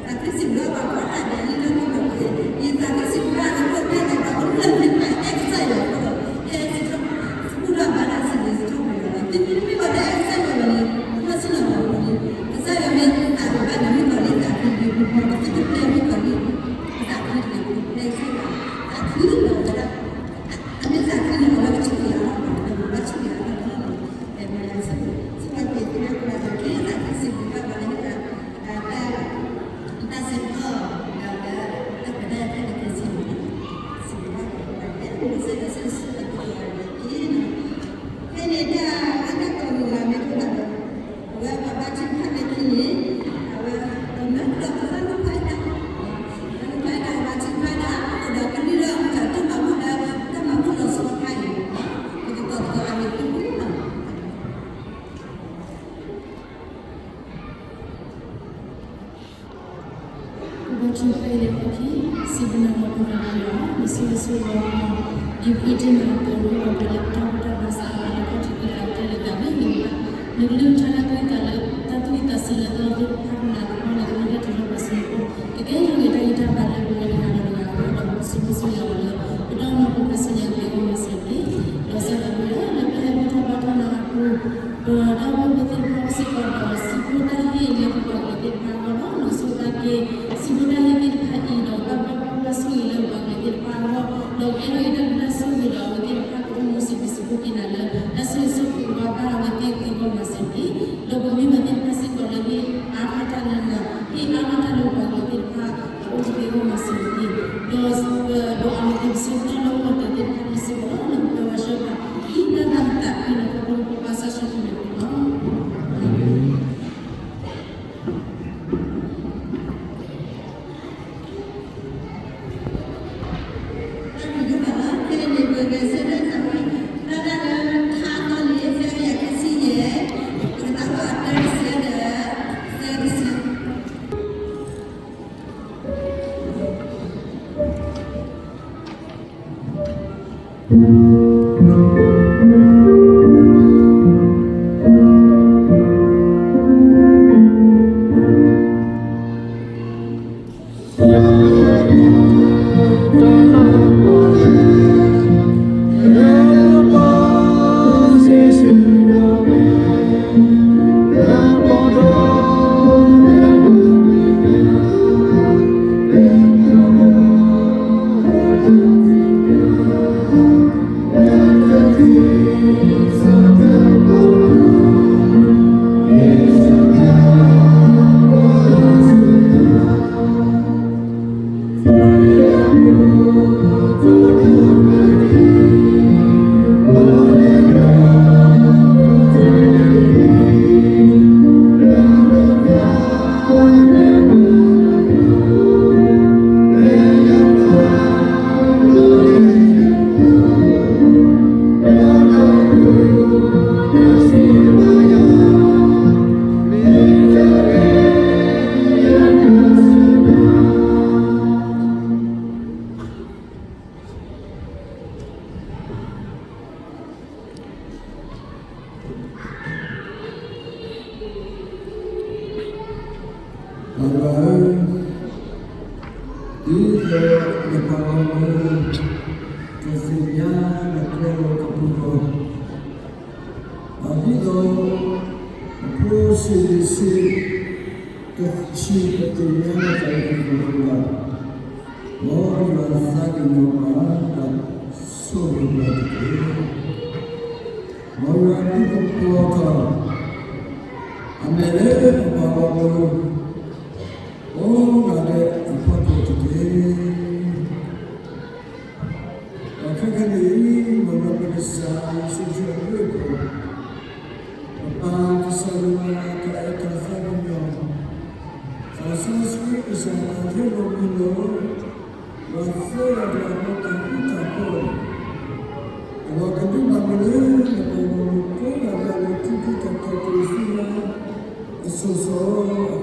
ခုစံးဘျုးဘၣ်ပှၤကိးဂၤဒဲး လၢတၢ်မုာ်လီၤက့ၤ, ယသးခုစံးဘျုးဘၣ်လၢပဝဲဒၣ် ပှၤလၢအမ့ၢ်အဲၣ်ကစၢ်ယွၤအဃိဒီး ဟဲစံးထီၣ် စံးဘျုးဘၣ်ဘၣ်တၢ်စံးဘျုးစံးထီၣ်ပတြၢၤလီၤ. သုမ့ၢ်တမ့ၢ်ပှၤလၢအဲၣ်ကစၢ်ယွၤဘၣ်န့ၣ် ပဘၣ်ဆ့ၣ်နီၤဘၣ်န့ၣ် ကစၢ်ယွၤမ့ၢ်သးဝံၣ်ဘၣ်န့ၣ် မ့ၢ်ကီးလံသးခုလံ ပဘၣ်ကသ့ၣ်ကပျဲမ့ၢ်ကီးလံ ပသးခုတဂ့ၤ ပကပျဲကစၢ်ယွၤ သးခုလီၤဝဲဒၣ် အမ့ၢ်သးခုန့ၣ် အဝဲကဆူၣ်ယၤလီၤ ဒီးပဘၣ်ဆူၣ်ယၤလီၤ ပမၤယၤဆၢစံးဘၣ်က့ၤသုလၢပှၤဒီးက့ၤသးခုစံးဘျုးဘၣ်ပှၤလၢဟ့ၣ်ပှၤ တၢ်စံးထီၣ် ဒီးလၢတၢ်ပာ်တၢ်ယၤခဲလၢာ်ခဲဆ့န့ၣ် စံးဘျုးဘၣ်ပှၤ ကစၢ်ယွၤဆိၣ်ဂ့ၤဆိၣ်ဝါပှၤလၢက့ၤနီၤ ဖဲန့ၣ်တၢ်အတၢ်ကီၢ်မုၢ်ဂၤမ့ၢ်တအိၣ်ဘၣ်ဒီး အဝဲပှၤဘါထုကဖၣ်လၢခံန့ၣ် အဝဲ ဒီးမၢလီၤပသးလၢဖးအံၤတၢ် လၢဖးအံၤတၢ်ဘါထုကဖၣ်တၢ် ဒီးကလုၢ်လၢအမုၢ်တၢ်တၢ်မၤဘူၣ်လၢ တၢ်မၤဘူၣ်လီၤဆီဖးအံၤ ပကတီၤသကိးအမံၤပူၤလီၤ ဘါထုကဖၣ်လၢခံ စံးဘျုးနၤ ပှၤဖှီၣ်သရၣ် လံာ်စီဆှံအဆၢ ဒ်ပမ့ၢ်တ့ၢ်မၤလၤကပီၤလၢပတၢ်ဘူၣ်တၢ်ဘါစး လၢခီၣ်ထံးက့ၤတၢ်ကတၢၢ်လၢတၢ်မ့ၢ်ဂ့ၤဘၣ် နကလုၢ်ကထါတၢ်ကွၢ်တၢ်လၢ တၢ်သူၣ်ဝံၣ်သးဆၢလၢသီသ့ၣ်တဖၣ် ကနၣ်သပှၢ်န့ၣ် ကမ့ၢ်တၢ်ထူးထီၣ်ပှၤစုဖိ ကကဲထီၣ်က့ၤတၢ်ဂံၢ်တၢ်ဘါလၢပဝဲတဂၤဒီးတဂၤအဂီၢ် ဒီးပကစံးဘျုးစံးယွၤလၢ ပတၢ်အိၣ်မူပူၤခါဆူညါက့ၤအိၣ်မးစ့ၢ်ကီး ဒီးစံးဘျုးလၢ လၢပဟဲဘူၣ်ထီၣ်ဘါထီၣ်နၤအပူၤ ပတၢ်အိၣ်ဖှိၣ်ဖိသ့ၣ်တဖၣ်စ့ၢ်ကီးဒီး စံးဘျုးတၢ်ဟ့ၣ်လၢပပှၤကလုာ်သ့ၣ်တဖၣ်အဂီၢ်လီၤ. နကဆိၣ်ဂ့ၤက့ၤ စံးဘျုးတၢ်ဟ့ၣ်သ့ၣ်တဖၣ်အံၤဒီး ဘၣ်ဘၣ်ဘၣ်ဘၣ်ဆိၣ်ဂ့ၤလၢပပှၤကလုာ်သ့ၣ်တဖၣ်အဂီၢ် ဒီးကအဲၣ်ဒိးက့ၤတၢ်ဘျုးတၢ်ဆိၣ်ဂ့ၤဒီးအဝဲသ့ၣ်တဖၣ်ကအိၣ်မူစံးဘျုးစံးဖှိၣ်က့ၤနၤလၢ တၢ်ဆိၣ်ဂ့ၤဆိၣ်ဝါဘၣ်အဝဲသ့ၣ်သ့အဂီၢ်မးစ့ၢ်ကီး ဒီးပမ့ၢ်ပှၤသ့ၣ်တဖၣ်စ့ၢ်ကီးလၢဟ့ၣ်အါထီၣ်တၢ်လၢနၤ ဟ့ၣ်အါထီၣ်တၢ်လၢပပှၤကလုာ်သ့ၣ်တဖၣ် အအိၣ်တသ့အဂီၢ်မးစ့ၢ်ကီး ဒီး ဒီးအမံၤက့ၤပဆၢကတီၢ်လၢအိၣ်ဒီးသ့ၣ်တဖၣ်န့ၣ်စ့ၢ်ကီးလီၤ. နကပၢၤဝဲဆှၢပှၤ ဒ်တၢ်သးမုာ်သးခုလၢခီဖျိပပၢ်စီဆှံကမံၤပူၤလီၤ. ဒ်သိးနပှၤဂီၢ်မုၢ် ကသ့ၣ်ညါနကျဲလီၤကပူၤလီၤ, ဒ်သိး အဖိဆံးလံၤဆံး ကဆံးကသ့ၣ်ညါနတၢ်အုၣ်က့ၤခီၣ်က့ၤလီၤ, မ်ယွၤသးကညီၤဘၣ် ဒီးဆိၣ်ဂ့ၤဘၣ်တက့ၢ်. မ်ယွၤဒုးကပီၤထီၣ် အမဲာ်လၢပပှၤဂီၢ်မုၢ် အိၣ်ဂၢၢ်ဒဲးအဖီခိၣ်တက့ၢ်. ဒီးခဲကနံၣ်အံၤ မ်ပကစၢ်ယ့ၣ်ၡူးခရံာ်အဘျုးအဖှိၣ်, ပပၢ်ကစၢ်ယွၤအတၢ်အဲၣ်တၢ်သးကညီၤ, သးစီဆှံကစၢ်အတၢ်သ့လိာ်မုာ်လိာ်, ယွၤသ့အတၢ်မၤတၢ်ဃူတၢ်ဖိး, ဒီးကဒုးဘၣ်မုာ်လၢနပှၤဂီၢ်မုၢ်ကိးဂၤဒဲးလၢထူထူတီတီကစၢ်ယွၤအစိၤစိၤ